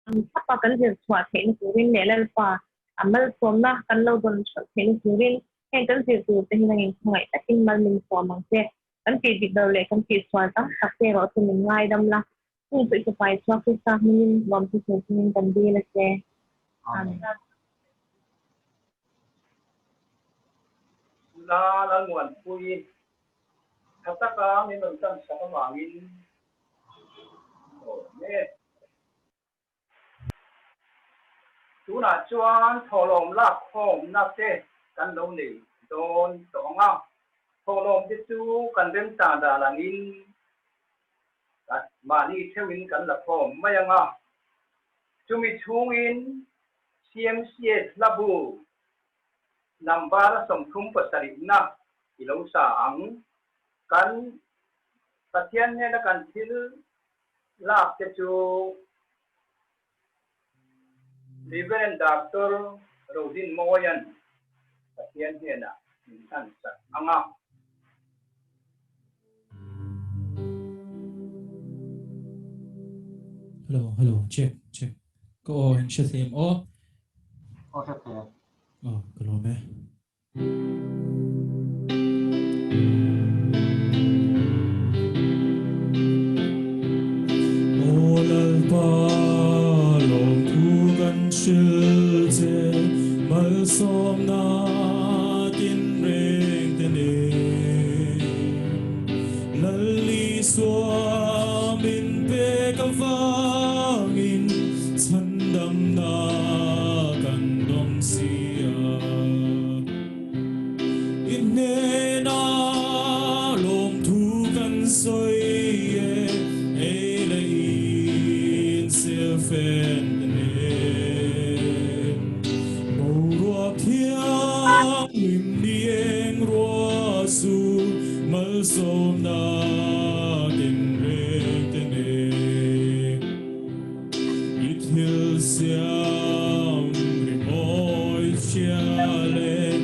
Ang thlapa kan zir chhuah theihna turin leh Lalpa a malsawmna kan lo dawn hreuh theihna turin heng kan zir tur te hi nangin khawngaih takin mal min sawm ang che. Kan tih dik lo leh kan tih sual tam tak te erawh chu min ngaidam la. Chung chu i fapa Isua Krista hmingin lawmthu sawi chungin kan dil a che. Amen. Tuna Lalmuanpuii tha taka min rawn tan sak avangin Awm e. Tunah chuan thawhlawm lakkhawmna te kan lo nei dawn tawh ang a, thawhlawm te chu kan remchang dan angin mahni theuhin kan la khawm mai ang a. Chumi chhungin CMCS hlabu number 37 na i lo sa ang. Kan Pathian hnena kan thil lak te chu Reverend Doctor Rodin Mawia'n Pathian hnenah min hlan sak ang a. Hello, hello, check, check. Ka aw in hre them aw. Aw hre them. Aw, ka lawm e. Aw Lalpa, lawmthu kan hrilh che, malsawmna tinreng te nen. Lal Isua min pek avangin chhandamna kan dawng si a. I hnena lawmthu kan sawi e, ei leh in silfen nen. Boruak thianghlim ni eng ruah su malsawmna tinreng te nen. I thil siam rimawi hria leh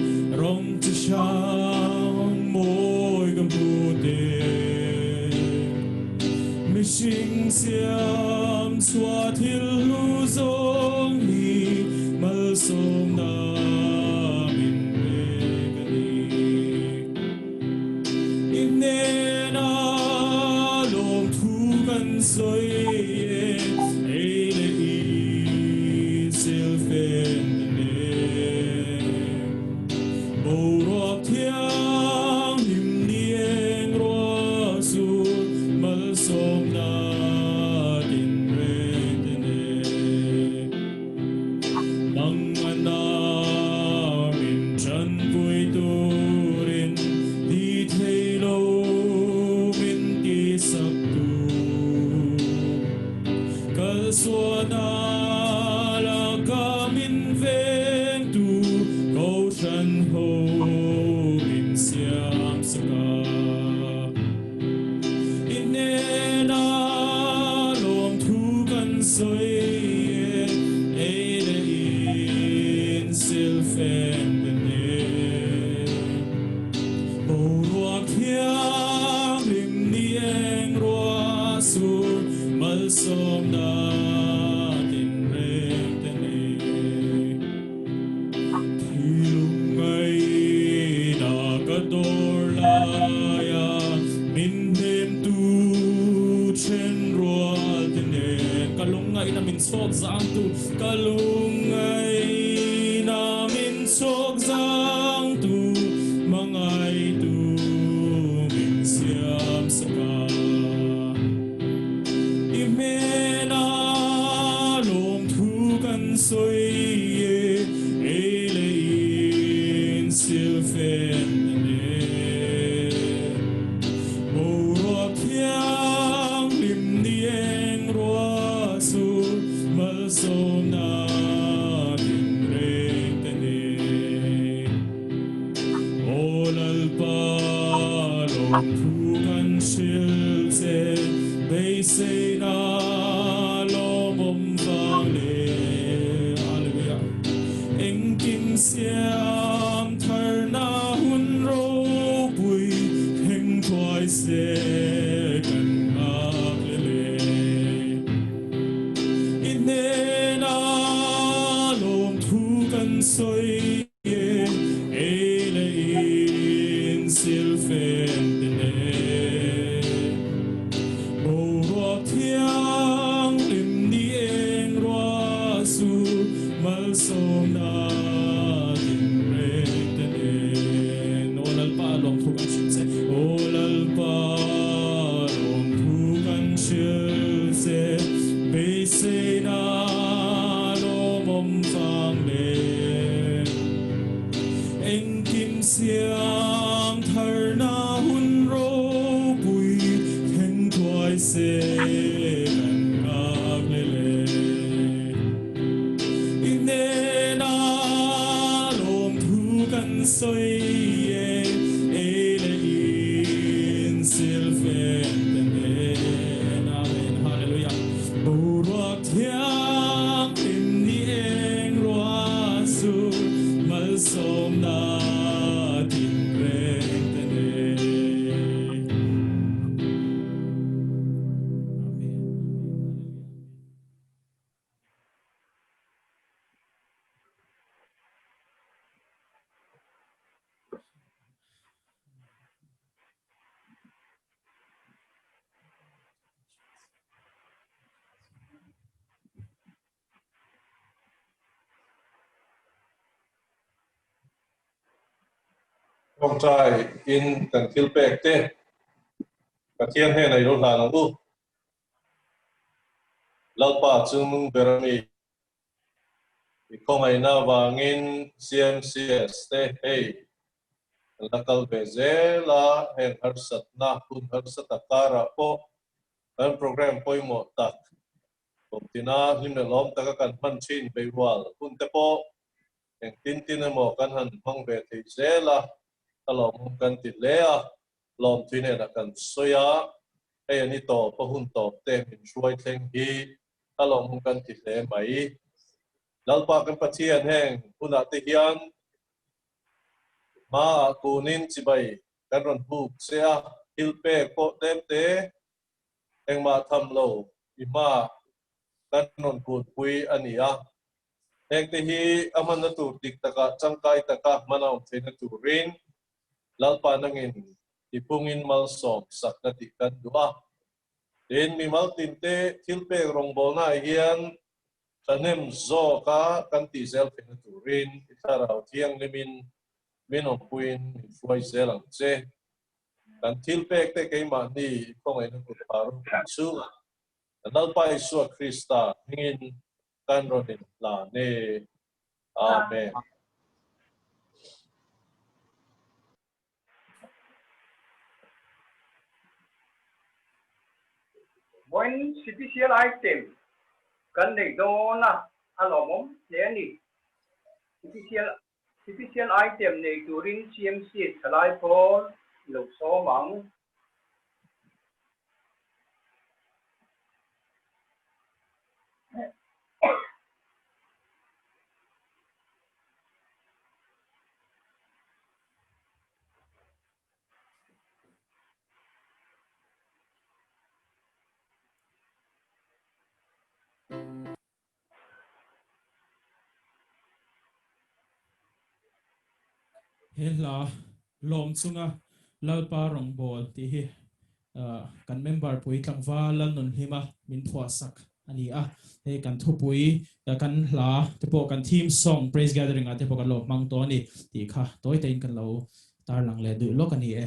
rawng chi hrang mawi ka hmu te. Mihring siam chhuah thil hlu zawng hi malsawmna min pek a ni. I hnena lawmthu kan sawi e, ei leh i silfen nen. Boruak thianghlim ni eng ruah chu malsawmna tinreng te nen. Mangana min tanpui turin ti thei lo min tisak tu. Kalsuana laka min vengtu Kohhran ho min siam sak a. I hnena lawmthu kan sawi e, ei leh in silfen te nen. Boruak thianghlim ni eng ruah sur malsawmna tinreng te nei. Thilung ngaina ka dawr laia min hnemtu then rual te nen. Ka lungngaihna min chhawk zangtu, ka lungngaihna min chhawk zangtu, hmangaitu min siam sak a. I hmela lawmthu kan sawi e, ei leh in silfen nen. Boruak thianghlim ni eng ruah chu malsawmna tinreng te nen. Aw Lalpa, lawmthu kan hrilh che, beiseina lawmawm vang leh. Hallelujah. Engkim siam tharna hun ropui thleng thuai se kan nghak leh le. I hne. Engkim siam tharna hun ropui thleng thuai se kan nghak leh le. I hnena lawmthu kan sawi e, ei leh in silfen te nen. Amen. Hallelujah. Boruak thianghlim ni eng ruah sur malsawmna tinreng te nen. Amen. Tawngtai in kan thil pek te Pathian hnenah i lo hlan ang u. Lalpa chu nung ber a ni. I khawngaihna avangin CMCS te hei kan la kal ve zel a, heng harsatna hun harsa tak karah pawh kan program pawimawh tak kumtina hlim leh lawm taka kan hman thin beirual hun te pawh engtin tin emaw kan han hmang ve thei zel a, a lawmawm kan ti hle a. Lawmthui hnenah kan sawi a, hei a ni tawp, a hun tawp te min hruai thleng hi a lawmawm kan ti hle mai. Lalpa kan Pathian heng hunah te hian hmaah kunin chibai kan rawn buk che a, thil pek pawh tlem te engmah tham lo i hmaah kan rawn kunpui a ni a. Hengte hi a hmanna tur dik takah tangkai taka hman a awm theihna turin Lalpa nangin i pungin malsawm sakna tih kan duh a. Tin, mimal tinte thil pek rawngbawlnaah hian thahnem zawka kan tih zel theihna turin i Thlarau Thianghlimin min awmpuiin min hruai zel ang che. Kan thil pekte keimahni i khawngaihna kut phah ropui chungah kan Lalpa Isua Krista hmingin kan rawn inhlan e. Amen. Vawiin special item kan nei dawn a, a lawmawm hle a ni. Special special item nei turin CMC thalai pawl lo sawm ang. He hla lawm chunga Lalpa rawngbâwl tih hi kan member pui tlangval Lalnunhlima min phuahsak a ni a. Hei kan thupui kan hla te pawh kan theme song praise gathering ah te pawh kan lo hmang tawh a ni tih kha tawi tein kan lo tarlang leh duh lawk a ni e.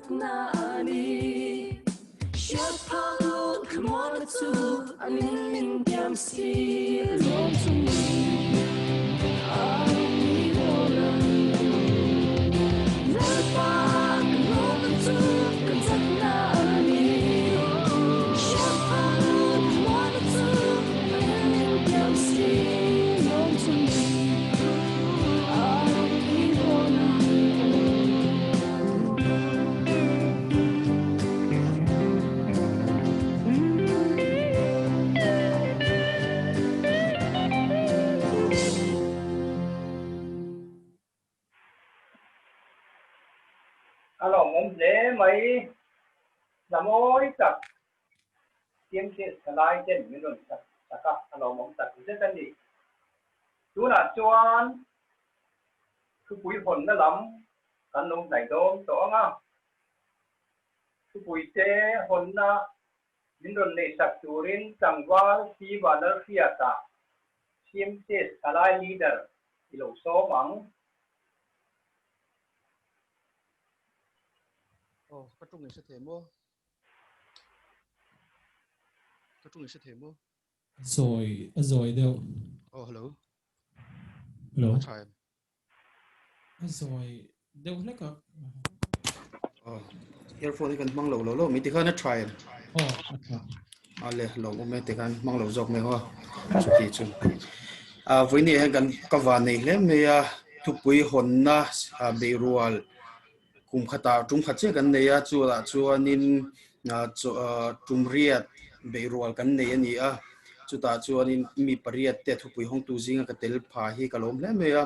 chakna a ni. Hriat phak loh thlamuanna chu an in min tiam si. Lawm chungin a rawng i bawl ang. Lalpa kan lawmna chu kan chakna a ni. Hriat phak loh thlamuanna chu an in min tiam si. Lawm chungin a rawng i bawl ang. A lawmawm hle mai. Hla mawi tak TMCS thalai ten min rawn sak sak a, a lawmawm tak zet a ni. Tunah chuan thupui hawnna lam kan lo hnaih dawn tawh ang a. Thupuite hawnna min rawn neihsak turin tlangval Siva Lalhriata, CMCS thalai leader i lo sawm ang. Aw, ka tung i hre thei maw? Ka tung i hre thei maw? Zawi, a zawi deuh. Aw, hello. Hello. A tha em? A zawi deuh hlek a. Aw, earphone hi kan hmang lo lo lo mai tikhan a tha em? Aw, a tha. A le, lawm awm e tikhan hmang lo zawk mai haw. Chuti chu. A vawiin hian kan ka van nei hle mai a, thupui hawnna beirual kum khatah tum khat chiah kan nei a, chulah chuanin tum riat beirual kan nei a ni a, chutah chuanin mi pariat te thupui hawngtu zinga ka tel pha hi ka lawm hle mai a,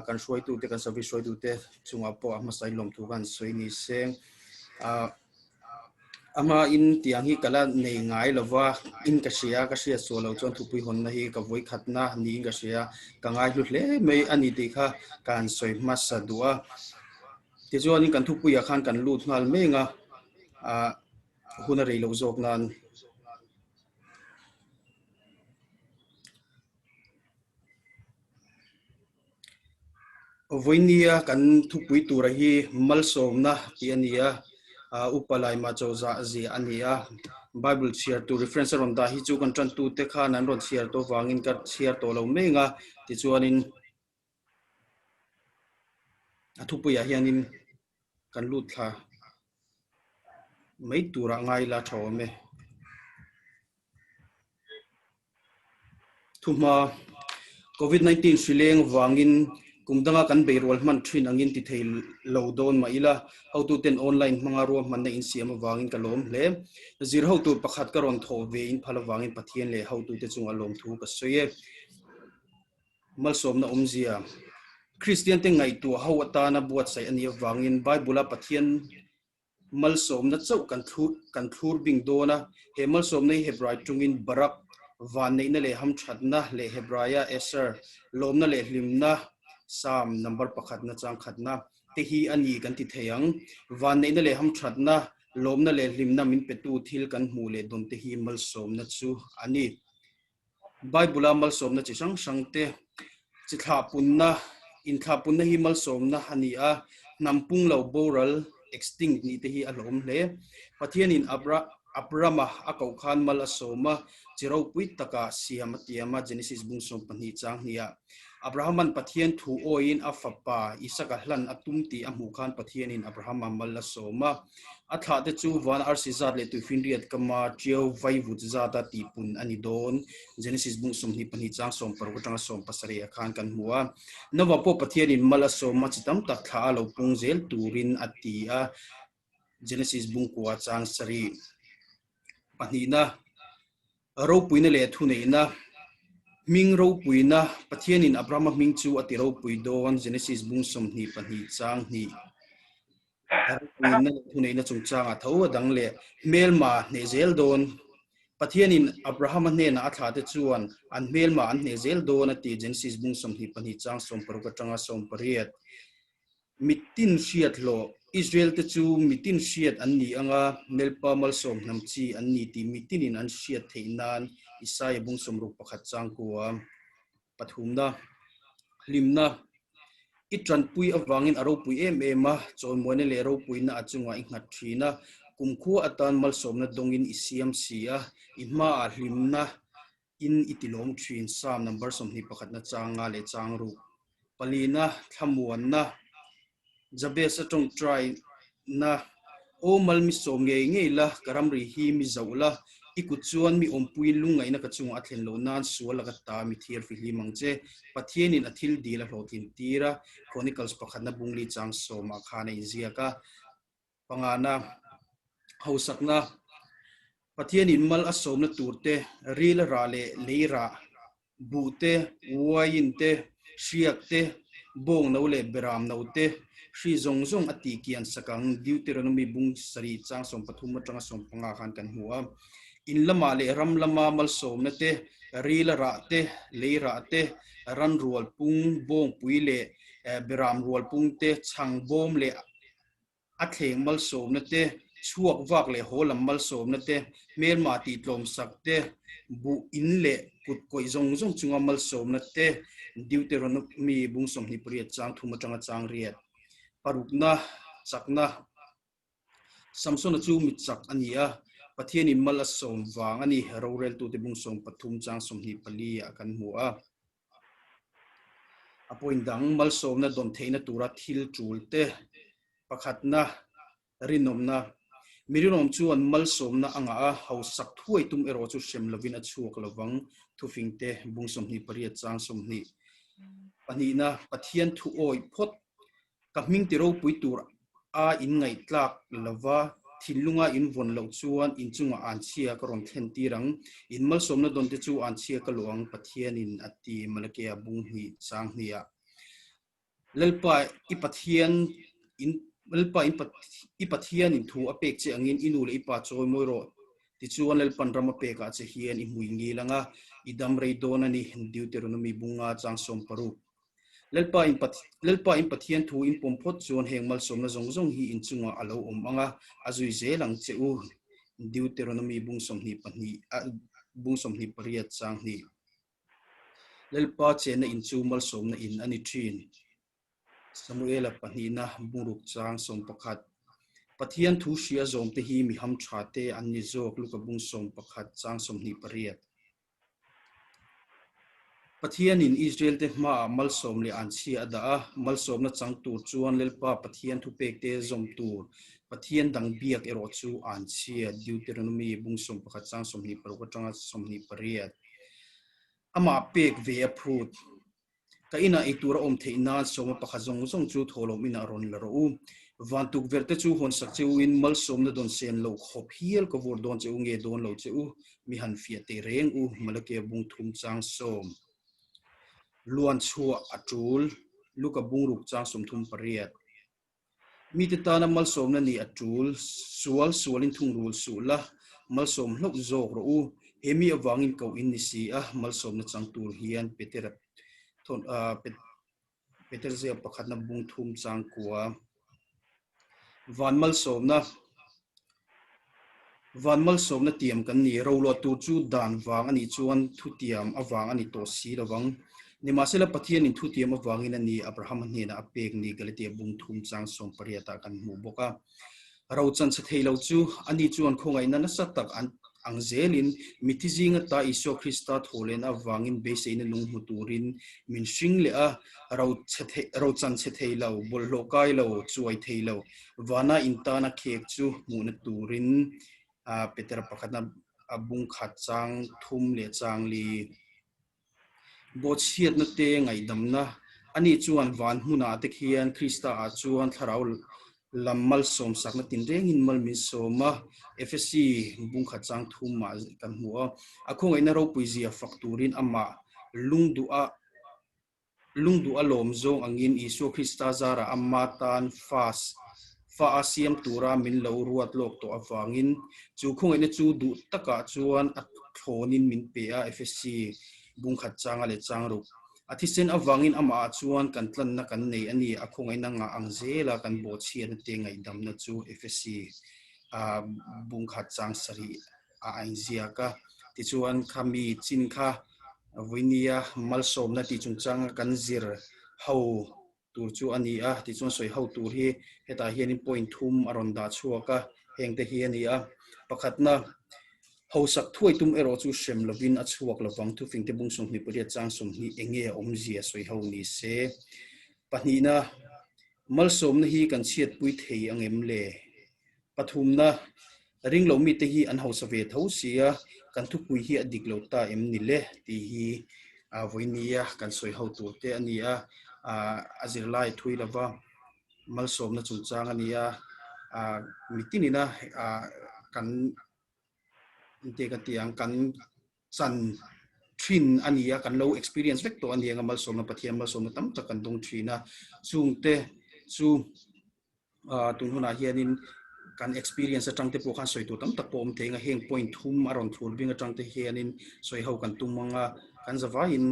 kan hruaitute kan service hruaitute chungah pawh a hmasa in lawmthu khan sawi ni se. Ama in tiang hi ka la nei ngai lo va, in ka hria, ka hriat suah lo chuan thupui hawnna hi ka vawi khatna niin ka hria, ka ngai hlu hle mai a ni tih kha ka han sawi hmasa duh a. Tichuanin kan thupuiah khan kan lut nghal meng a, ah hun a rei loh zawk nan. Vawinia kan thupui tura hi malsawmna tih a ni a, upa Laima chawhzah ziah a ni a. Bible chhiar tur reference a rawn dah hi chu kan tantute khan an rawn chhiar tawh avangin ka chhiar tawh lo meng a, tichuanin a thupuiah hianin kan lut thla mai turah ngai ila tha awm e. Thuhma, Covid-19 hri leng vangin kum danga kan beirual hman thin angin ti thei lo dawn mah ila, hotuten online hmanga ruahmanna insiam avangin ka lawm hle. Zir hotu pakhat ka rawn thawh ve in phal avangin Pathian leh hotute chungah lawmthu ka sawi e. Malsawmna awmzia, Kristiante ngaihtuah ho atana buatsaih a nih avangin Bible-a Pathian Malsawmna chauh kan thlur kan thlur bing dawn a, he malsawmna hi Hebrai tungin Barak, vanneihna leh hamthatna, leh Hebraia Eser, lawmna leh hlimna, Psalm number pakhatna chang khatna, te hi a ni kan ti thei ang. Vanneihna leh hamthatna, lawmna leh hlimna min petu thil kan hmuh leh dawn te hi malsawmna chu a ni. Bible-a malsawmna chi hrang hrang te, chi thlahpunna, inthlahpunna hi malsawmna a ni a, hnam pung lo boral, extinct, nih te hi a hlawm hle. Pathianin Abra, Abrama a koh khan mal a sawm a, chi ropui taka siam a tiam a, Genesis bung 12 chang hniah. Abrahaman Pathian thu awiin a fapa Isaka hlan a tum tih a hmuh khan Pathianin Abrahama mal a sawm a. A thlahte chu van arsi zat leh tuifinriat kama ṭiau vaivut zata tihpun a ni dawn. Genesis bung 22 chang 16 atanga 17 ah khan kan hmu a. Noah pawh Pathianin mal a sawm a, chi tam tak thlah a lo pung zel turin a ti a. Genesis bung kua chang sarih pahnihna. Ropuina leh thuneihna, Hming ropuina, Pathianin Abrahama hming chu a ti ropui dawn, Genesis bung 22 chang hnih. Ropuina leh thuneihna chungchangah tho a dang leh hmelma hneh zel dawn. Pathianin Abrahama hnenah a thlahte chuan an hmelma an hneh zel dawn a ti, Genesis bung 22 chang 16 atanga 18. Mitin hriat hlawh, Israel-te chu mitin hriat an ni anga Melpa malsawm hnam chi an ni tih mitinin an hriat theih nan Isaia bung 61 chang kua pathumna, hlimna. I tanpui avangin a ropui em em a, chawimuaina leh ropuina a chungah i nghat thin a, kumkhua atan malsawmna dawngin i siam si a, i hmaah hlimna in i tilawm thin, Psalm number 21 na changa leh chang ruk palina thlamuanna Jabez a tawngtai na Aw mal mi sawm ngei ngei la, ka ramri hi mi zauh la, i kut chuan mi awmpuiin lungngaihna ka chungah a thlen loh nan sual laka ta mi thiar fihlim ang che. Pathianin a thil dil a hlawhtlin tir a, Chronicles pakhatna bungli chang sawmah khan a inziak a. Pangana, hausakna, Pathianin mal a sawmna tur te, ril a rah leh lei rah, buh te, uaiin te, hriak te, bawng no leh beram no te, hri zawng zawng a tih kian sak ang, Deuteronomy bung sarih chang 13 atanga 15 khan kan hmu a. In lamah leh ram lama malsawmna te, ril a rah te, lei rah te, ran rual pung, bawngpui leh beram rual pung te, chhang bawm leh A thleng malsawmna te, chhuak vak leh haw lam malsawmna te, hmelma tih tlawmsak te, buh in leh kut kawih zawng zawng chunga malsawmna te, Deuteronomy bung 28 chang thum atanga chang riat. Parukna, chakna. Samsona chu mi chak a ni a, Pathianin mal a sawm vang a ni, roreltute bung 13 chang 24 ah kan hmu a. A point dang malsawmna dawn theihna tura thil tul te pakhatna rinawmna. Mi rinawm chuan malsawmna a ngah a, hausak thuai tum erawh chu hrem lovin a chhuak lovang, thufing te bung 28 chang 20. Pahnihna, Pathian thu awih phawt Ka hming ti ropui tur a in ngaihtlak lova, thinlunga in vawn loh chuan in chungah anchhia ka rawn thlen tir ang. In malsawmna dawn te chu anchhia ka luh ang, Pathianin a ti, Malakea bung hnih chang hniah. Lalpa i Pathian in Lalpa in i Pathian in thu a pek che angin i nu leh i pa chawi mawi rawh. Tichuan Lalpan ram a pekah che hian i hmui ngil anga i dam rei dawn a ni, Deuteronomy bunga chang 60. Lalpa in Lalpa in Pathian thu in pawm phawt chuan heng malsawmna zawng zawng hi in chungah a lo awm ang a, a zui zel ang che u. Deuteronomy bung 22 a bung 28 chang hnih. Lalpa chenna in chu malsawmna in a ni thin. Samuela pahnihna bungruk chang 11. Pathian thu hria zawmte hi mi hamtha te an ni zawk Luka bung 11 chang 28. Pathianin Israelte hmaah malsawm leh anchhia a dah a, malsawmna chang tur chuan Lalpa Pathian thupekte zawm tur, Pathian dang biak erawh chu anchhia, Deuteronomy bung 11 chang 26 atanga 28. Amah pek ve a phut. Ka inah ei tur a awm theih nan sawma pakhat zawng zawng chu thawhlawm inah rawn la rawh u. Van tukverh te chu hawn sak che u in malsawmna dawn sen lo khawp hial ka vur dawn che u nge dawn lo che u, mi han fiah teh reng u, Malakea bung thum chang sawm. Luan chhuah a tul, Luka bungruk chang 38. Mite tana malsawmna nih a tul, sual sualin thungrul suh la, malsawm hlauh zawk rawh u. He mi avangin koh in ni si a, malsawmna chang tur hian Petera thawn Peter ziak pakhatna bung thum chang kua. Van malsawmna Van malsawmna tiam kan ni. Roluah tur chu dan vang a nih chuan thutiam avang a ni tawh si lovang. Nimahsela Pathianin thutiam avangin a ni Abrahama hnenah a pek ni Galatia bung thum chang 18 ah kan hmuh bawk a. Ro chan chhe thei lo chu ani chuan khawngaihna nasa tak an ang zelin mithi zinga ta Isua Krista thawhlen avangin beiseina lung hmu turin min hring leh a, ro chhe thei ro chan chhe thei lo, bawlhhlawh kai lo, chuai thei lo, vana intana khek chu hmuhna turin Petera pakhatna a bung khat chang thum leh chang li. Bawhchhiatna te ngaihdamna ani chuan van hmunah te khian Krista ah chuan thlarau lam malsawm sakna tinrengin mal min sawm a, Efesi bung khat chang thum ah kan hmu a, a khawngaihna ropui zia fak turin amah lungduh a Lungduh a lawm zawng angin Isua Krista zarah ama tan fas fa a siam tura min lo ruat lawk tawh avangin chu khawngaihna chu duh takah chuan a thlawnin min pe a, Efesi bungkhat changa leh chang ruk. A thisen avangin amahah chuan kan tlanna kan nei a ni, a khawngaihna ngah ang zela kan bawhchhiatna te ngaihdamna chu Efesi bungkhat chang sarih a inziak a. Tichuan khami chin kha Vawinia malsawmna tih chungchanga kan zir ho. tur chu a ni a, tichuan sawi ho tur hi hetah hianin point thum a rawn dah chhuak a, hengte hi a ni a. Pakhatna, hausak thuai tum erawh chu hrem lovin a chhuak lovang, thufingte bung 28 chang 20 enge a awmzia sawi ho ni se. Pahnihna, malsawmna hi kan chhiatpui thei angem le? Pathumna, ringlo mite hi an hausa ve tho sia, kan thupui hi a dik lo ta em ni le tih hi vawinia kan sawi ho tur te a ni a, a zirlai thui lova malsawmna chungchang a ni a, mitinina kan engte ka ti ang kan chan thin a ni a, kan lo experience vek tawh a ni ang a malsawmna Pathian malsawmna tam tak kan dawng thin a, chungte chu tun hunah hianin kan experience atang te pawh khan sawi tur tam tak pawh awm thei ang a, heng point thum a rawn thlur bing atang te hianin sawi ho kan tum ang a, kan zavaiin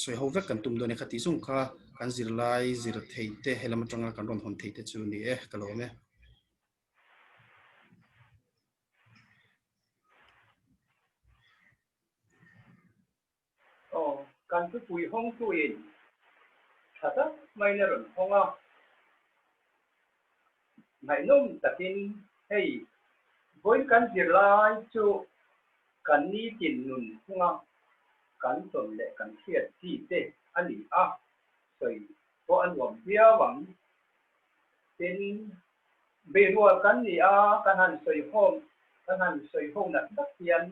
sawi ho vek kan tum dawn e kha tih zawng kha kan zirlai zir thei te helam atanga kan rawn hawn thei te chu ni e ka lawm e. Aw, kan thupui hawngtuin tha tak maiin a rawn hawng a. Ngaihnawm takin hei vawiin kan zirlai chu kan nitin nun chunga kan tawn leh kan hriat chi te a ni a, sawi pawh a nuam viau ang. Tin, beirual kan ni a, kan han sawihawm, kan han sawiho nat nat hian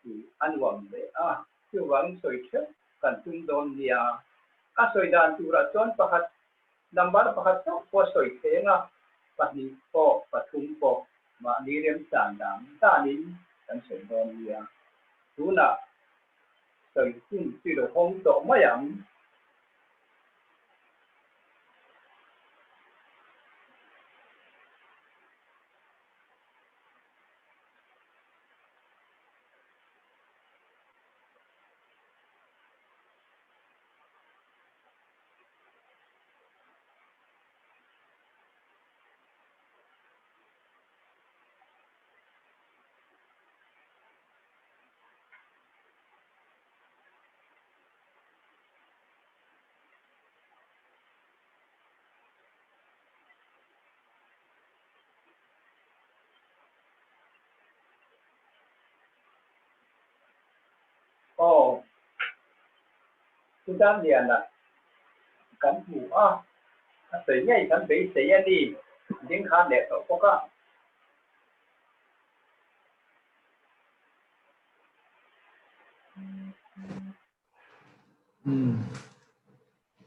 tih a nuam leh a, chuvangin sawi theuh kan tum dawn nia. A sawi dan turah chuan pakhat number pakhat chauh pawh a sawi thleng a, pahnih pawh pathum pawh mahni remchan dan danin kan sawi dawn nia. Tunah sawi hun chu lo hawng tawh mai ang. Aw, chutan liana kan hmu a, a sawi ngei kan beisei a ni, ding khan leh tawh bawk a. Umm,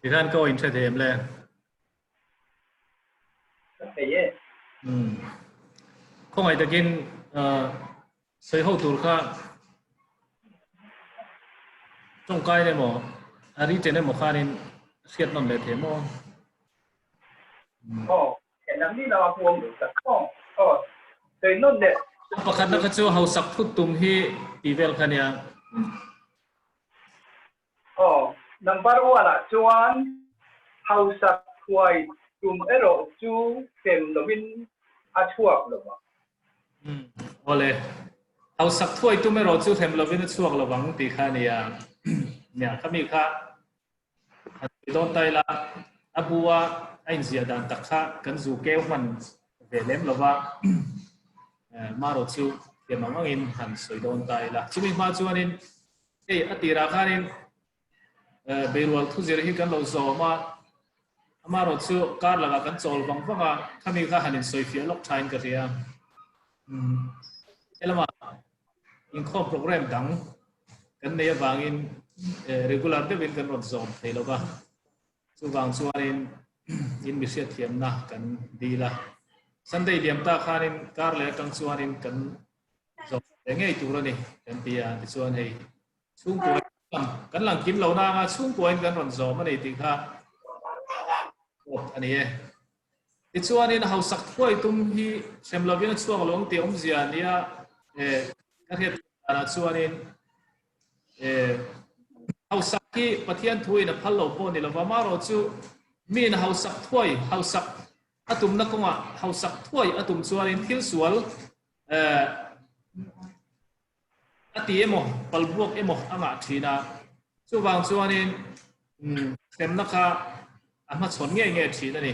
tikhan ka aw in hre thei em le? Ka thei e. Umm. Khawngaih takin sawi ho tur kha tawngkai emaw a written emaw khanin hriat nawn leh thei maw? Aw, helam ni lama puang duh tak aw. Aw, sawi nawn leh. Pakhatna kha chu hausak thut tum hi tih vel kha nia. Aw, number one ah chuan hausak thuai tum erawh chu hrem lovin a chhuak lo vang. Umm, awle. Hausak thuai tum erawh chu hrem lovin a chhuak lo vang tih kha a nia. Nia, khami kha han sawi dawn ta ila, a bu a a inziah dan tak kha kan zu keu hman ve lem lo va, marawh chu thiam ang angin han sawi dawn ta ila. Chumi hma chuanin Hei a tirah khanin beirual thuzir hi kan lo zawm a, amaherawh chu kar lakah kan chawl vang vang a, khami kha han insawifiah lawk thain ka hria. Helamah inkhawm program dang kan nei avangin regular deuhin kan rawn zawm thei lo va, chuvang chuanin in mi hriatthiamna kan dil a. Sunday liam ta khanin kar leh atang chuanin kan Zawk leh ngei tur a ni kan ti a, tichuan hei chhungkua kan lang kim lo na anga chhungkuain kan rawn zawm a ni tih kha awt a ni e. Tichuanin hausak thuai tum hi hrem lovin a chhuak lo ang tih awmzia a nia e ka hriat danah chuanin e hausak hi Pathian thuin a phal lo pawh ni lova marawh chu miin hausak thuai hausak a tumna kawngah hausak thuai a tum chuanin thil sual Eh, a ti emaw, palbuak emaw a ngah thin a. Chuvang chuanin Hremna kha a hmachhawn ngei ngei thin a ni.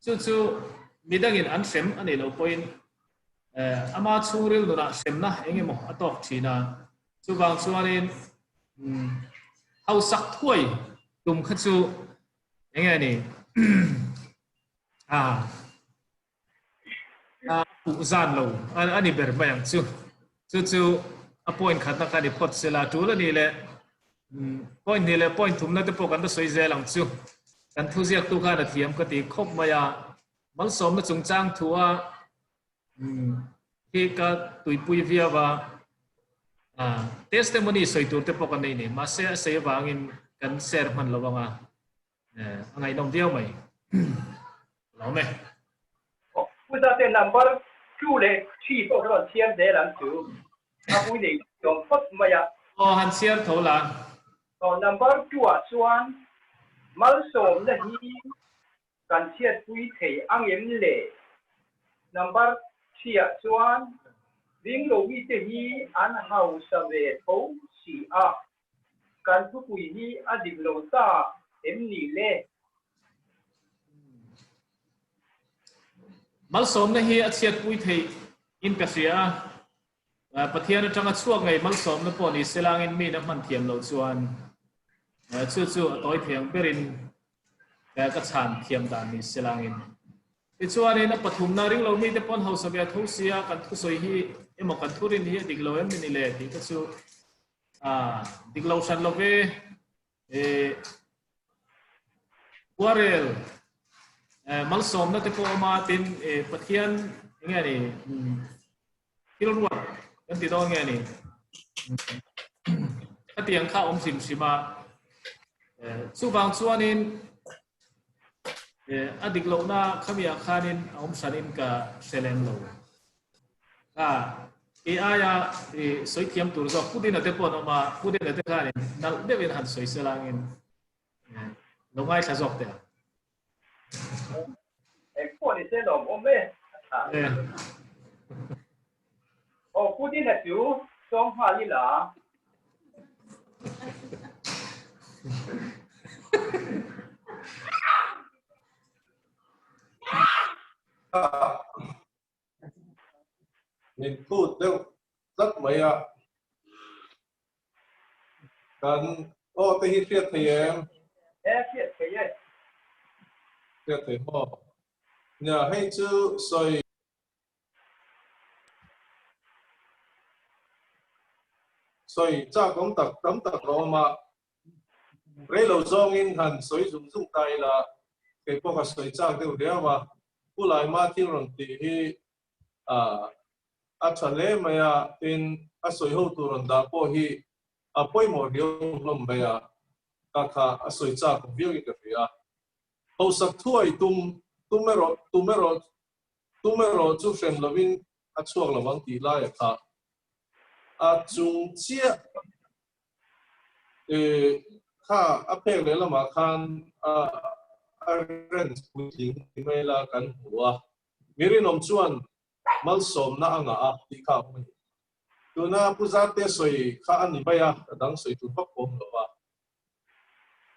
Chu chu midangin an hrem a nih loh pawhin ama chhungril nunah hremna eng emaw a tawk thin a. Chuvang chuanin hausak thuai tum kha chu eng nge ni a a puh zan lo a ni ber mai ang chu. Chu chu a point khatna kha ni phawt sela tul a nih leh point hnih leh point thumna te pawh kan la sawi zel ang chu. Kan thu ziaktu khan a thiam ka ti khawp mai a, malsawmna chungchang thua hi ka tuipui viau a, testimony sawi tur te pawh ka nei ni. Mahse a sawi avangin kan share hman lo ang a. A ngaihnawm viau mai. Lawm e. Pu Zate number 2 leh 3 pawh kha rawn chhiar zel ang chu. A pui nei awm phawt mai a. Aw han chhiar tho la. Aw number 2 ah chuan malsawmna hi kan chhiatpui thei ang em le? Number 3 ah chuan ringlo mite hi an hausa ve tho si a. Kan thupui hi a dik lo ta em ni le? Malsawmna hi a chhiatpui theih in ka hria a, Pathian atanga chhuak ngei malsawmna pawh ni selangin miin a hman thiam loh chuan chu chu a tawi thei ang berin ka chhan thiam dan ni selangin. Tichuanin a pathumna ring lo mite pawn hausa ve a tho sia kan thusawi hi emaw kan thurin hi a dik lo em ni le tih te chu A dik lo hran lo ve. E Quarrel malsawmna te pawh awm a tin e Pathian enge ni thil ruat kan ti dawn nge ni khatiang kha awm hrim hrim a chuvang chuanin a dik lohna khamiah khanin a awm hranin ka hre lem lo. Kha kei aia i sawi thiam tur zawk Pu Dina te pawh an awm a, Pu Dina te khanin nalh deuhin han sawi sel angin lo ngaithla zawk teh ang. Eng pawh ni se lawm awm e. Aw Pu Dina chu sawm nghal ila. Min phut deuh tlat mai a. Kan aw te hi hriat thei em? E hriat thei e. Hriat thei maw? Nia hei chu sawi sawi chak awm tak tam tak a awm a. Rei lo zawngin han sawi zung zung ta ila, kei pawh ka sawi chak deuh riau a, Pu Laima thil rawn tih hi a tha hle mai a, tin a sawi ho tur rawn dah pawh hi a pawimawh riau hlawm mai a, ka kha a sawi chak viau in ka hria. Hausak thuai tum tum erawh tum erawh tum erawh chu hrem lovin a chhuak lovang tih laia kha a chung chiah Kha a pek leh lamah khan a rent puitling ti mai la kan hmu a, mi rinawm chuan malsawmna a ngah a tih kha a awm a ni. Tuna Pu Zarte sawi kha a ni mai a, a dang sawi tur vak pawh awm lo va.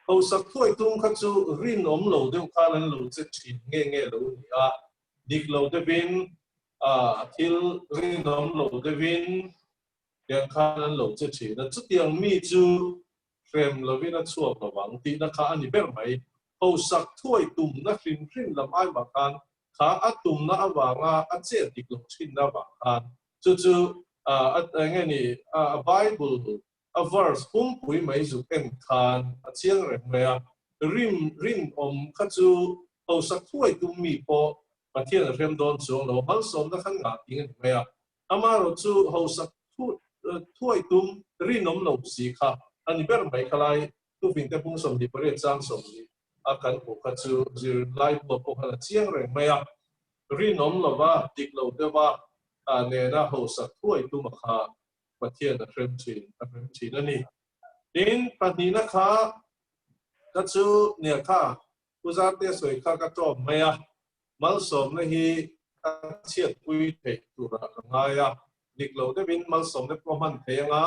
Hausak thuai tum kha chu rinawm lo deuh khan an lo che thin nge nge lo ni a, dik lo deuhin thil rinawm lo deuhin Tiang khan an lo che thin a, chutiang mi chu hrem lovin a chhuak lo ang tihna kha a ni ber mai. Hausak thuai tumna hrim hrim lam ai mah khan kha a tumna avanga a chet dik loh thinna avang khan chu chu a eng nge ni a Bible a verse pumpui mai zuk en khan a chiang reng mai a, rim rinawm kha chu hausak thuai tum mi pawh Pathian a hrem dawn chuang lo, malsawmna khan ngah ting a ni mai a. Amaherawh chu hausak thuai tum rinawm lo si kha a ni ber mai. Khalai Tufingte pung 28 chang 20 a kan hmuh kha chu zirlai buah pawh khan a chiang reng mai a. Rinawm lova, dik lo deuha nena hausak thuai tuma kha Pathian a hrem thin, a hrem thin a ni. Tin, pahnihna kha ka chu nia kha Pu Zarte sawi kha ka tlawm mai a, malsawmna hi a chhiatpui theih turah ka ngai a, dik lo deuhin malsawmna pawh hman thei anga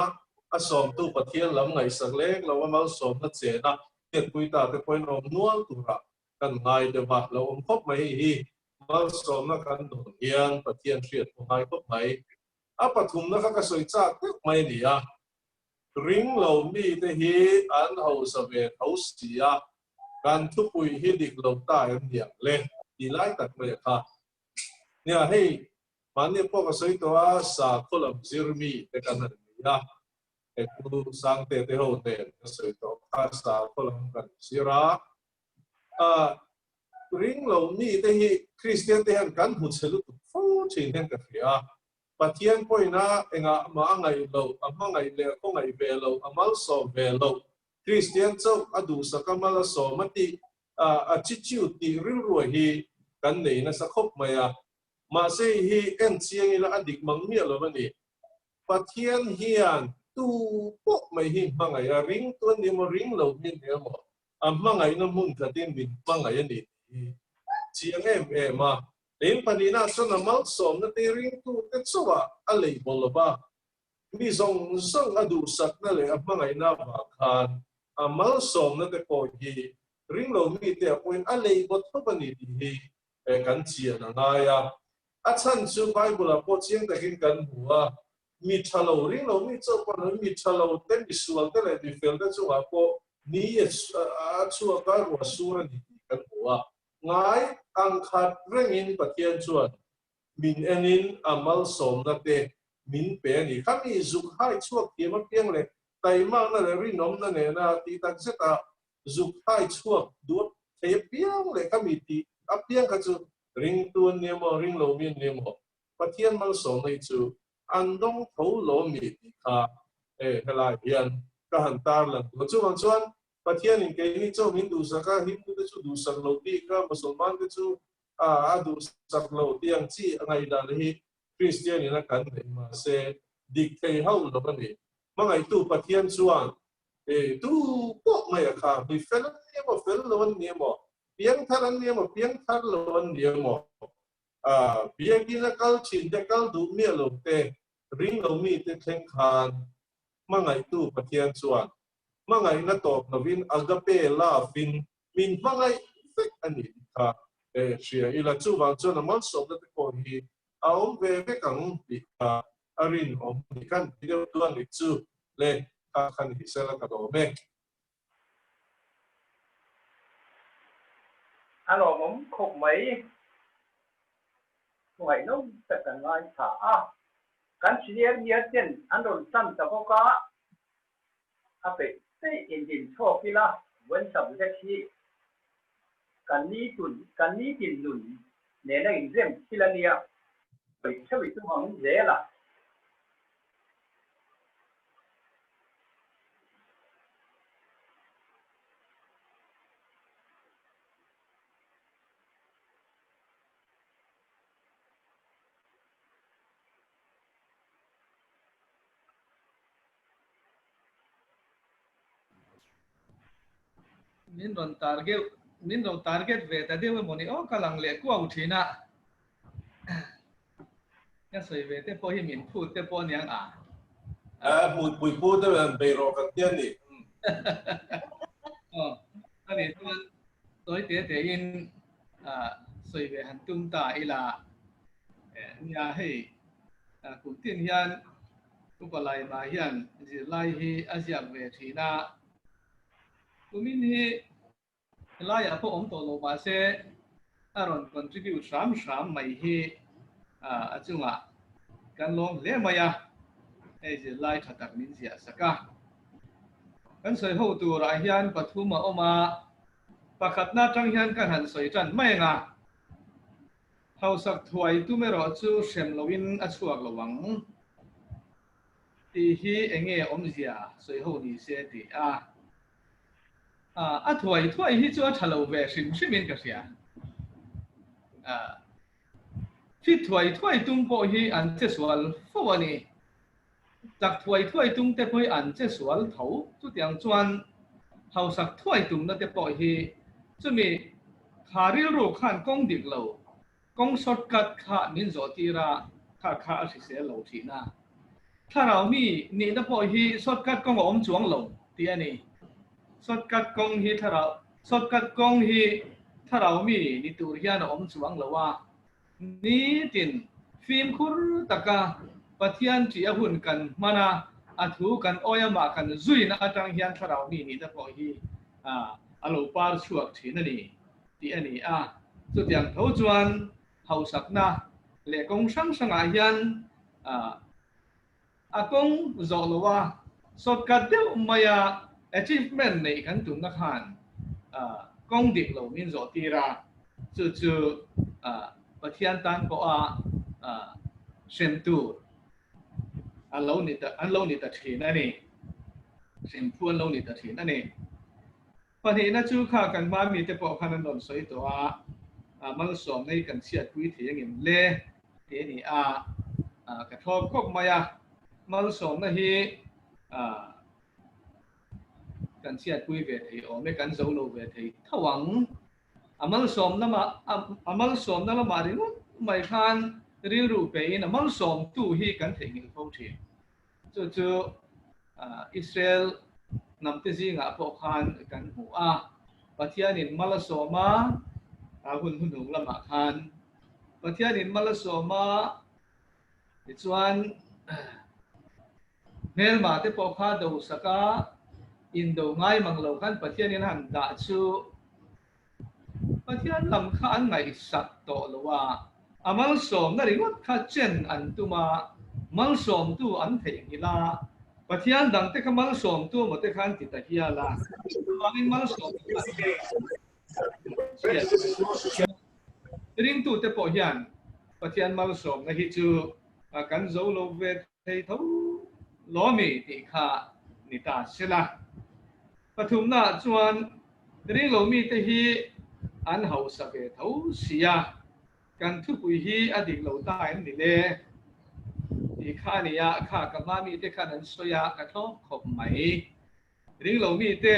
a sawmtu Pathian lam ngaihsak leng lo a malsawmna chena. Hriatpui ta te pawhin awm nual tura kan ngai deuh a, lo awm khawp mai hei hi malsawmna kan dawn hian Pathian hriat pawh ngai khawp mai. A pathumna kha ka sawi chak deuh mai a ni a, ring lo mite hi an hausa ve tho si a, kan thupui hi dik lo ta em niang le tih lai tak mai a kha. Nia hei mahni pawh ka sawi tawh a, sakhaw lam zir mi te kan han ni a, Hetu Sangte te ho nen ka sawi tawh kha sakhaw lam kan zir a, ring lo mi te hi Kristian te hian kan hmu chhe lutuk fo thin hian ka hria a, Pathian pawhin a engah mah a ngaih loh, a hmangaih leh a khawngaih ve loh, a malsawm ve loh, Kristian chauh a duhsak a mal a sawm a tih attitude tih rilruah hi kan nei nasa khawp mai a, mahse hei hi en chiang ila a dik mang miah lo a ni. Pathian hian tu pawh mai hi hmangaih a, ring tu a ni emaw, ring lo mi a ni emaw, a hmangaihna hmun khatin min hmangaih a ni tih hi chiang em em a. Leng pahnihna chuan a malsawmna te ringtute chauhah a lei baw lo va, mi zawng zawng a duhsakna leh a hmangaihna avang khan a malsawmna te pawh hi ring lo mite ah pawhin a lei baw thawp a ni tih hi kan chian a ngai a. A chhan chu Bible-ah pawh chiang takin kan hmu a, mi tha lo, ring lo mi chauh pawh ni lo, mi tha lo te, mi sual te leh mi fel te chungah pawh ni a chhuak a, ruah sur a ni tih kan hmu a. Ngai ang khat rengin Pathian chuan min enin a malsawmna te min pe a ni. Khami zuk hai chhuak thiam apiang leh taimakna leh rinawmna nena tih tak zeta zuk hai chhuak duh thei apiang leh khami tih apiang kha chu Ringtu an ni emaw, ring lo mi an ni emaw, Pathian malsawmna hi chu an dawng tho lo mi tih kha e helai hian ka han tar lan tur. Chuvang chuan Pathianin keini chaw min duhsak a, Hindu te chu duhsak lo bik a, Musulman te chu a duhsak lo tih ang chi a ngaihdan hi Kristian in a kan nei mahse dik thei hauh lo a ni. Hmangaihtu Pathian chuan e tu pawh mai a kha mi fel an ni emaw, fel lo an ni emaw, Piangthar an ni emaw, piangthar lo an ni emaw, biakin a kal thin te, kal duh miah lo te, ring lo mi te thleng khan hmangaihtu Pathian chuan hmangaihna tawp lovin agape love in min hmangaih vek a ni tih kha hria ila. Chuvang chuan a malsawmna te pawh hi a awm ve vek ang tih kha a rinawm a ni. Kan ti deuh duan nih chu le, kha kha ni sela ka lawm e. A lawmawm khawp mai. Ngaihnawm tak kan ngaithla a. Kan senior year ten an rawn tan ta bawk a, a peih peih indin chhawk ila vawiin subject hi kan ni tun kan nitin nun nena inrem thil a nia. Sawi theuh i tum ang zel a. Min rawn target min rawn target ve ta deuh emaw ni aw ka lang leh kuau thin a. Ka sawi ve te pawh hi min phut te pawh aniang a. A hmui pui pu te an bei rawh kan ti a ni. Aw, ani chuan tawi te te in sawi ve han tum ta ila. Nia hei kum tin hian upa Laima hian zirlai hi a ziak ve thin a. Kumin hi Helaiah pawh awm tawh lo mahse a rawn contribute hram hram mai hi a chungah kan lawm hle mai a, hei zirlai tha tak min ziah sak a. Kan sawi ho turah hian pathum a awm a, pakhatna atang hian kan han sawi tan mai ang a, hausak thuai tum erawh chu hrem loin a chhuak lo ang tih hi enge awmzia sawi ho ni se tih a. A thuai thuai hi chu a tha lo ve hrim hrim in ka hria. Fit thuai thuai tum pawh hi an che sual fo a ni. Chak thuai thuai tum te pawh hi an che sual tho. Chutiang chuan hausak thuai tumna te pawh hi chumi kha rilru khan kawng dik lo, kawng shortcut kha min zawh tir a, kha kha a hrisel lo thin a. Thlarau mi nihna pawh hi shortcut kawng a awm chuang lo tih a ni. Shortcut kawng hi thlarau shortcut kawng hi thlarau mi ni tur hian a awm chuang lo a, nitin fimkhur taka Pathian ṭih a hun kan hman a, a thu kan awi amah kan zuina atang hian thlarau mi nihna pawh hi a lo par chhuak ṭhin a ni tih a ni a. Chutiang tho chuan hausakna leh kawng hrang hrangah hian a kawng zawh lo a, shortcut deuh maia achievement neih kan tumna khan kawng dik lo min zawh tir a, chu chu Pathian tan pawha hrem tur an lo ni ta an lo ni ta thin a ni, hrem phu an lo ni ta thin a ni. Pahnihna chu kha kan hma mite pawh khan an rawn sawi tawh a, malsawmna hi kan chhiatpui thei angem le tih a ni a, ka thlawp khawp mai a, malsawmna hi kan chhiatpui ve thei awm e, kan zo lo ve thei tho ang. A malsawmna a malsawmna lamah ringawt mai khan rilru pein a malsawmtu hi kan theihnghilh fo thin. Chu chu Israel hnamte zingah pawh khan kan hmu a, Pathianin mal a sawm a, a hun hnuhnung lamah khan Pathianin mal a sawm a, tichuan hmelma te pawh kha do sak a, indo ngai mang lo khan Pathianin a han dah chu Pathian lam kha an ngaihsak tawh lo a, a malsawmna ringawt kha chen an tum a, malsawmtu an theihnghilh a, Pathian dangte kha malsawmtu emaw te kha an ti ta hial a, chuvangin malsawmna kha an chhiat. Ringtute pawh hian Pathian malsawmna hi chu kan zo lo ve thei tho lawmi tih kha ni ta sela. Pathumnaah chuan ringlo mite hi an hausa ve tho sia, kan thupui hi a dik lo ta em ni le tih kha a ni a, kha ka hma mite khan an sawi a, ka thlawp khawp mai. Ringlo mite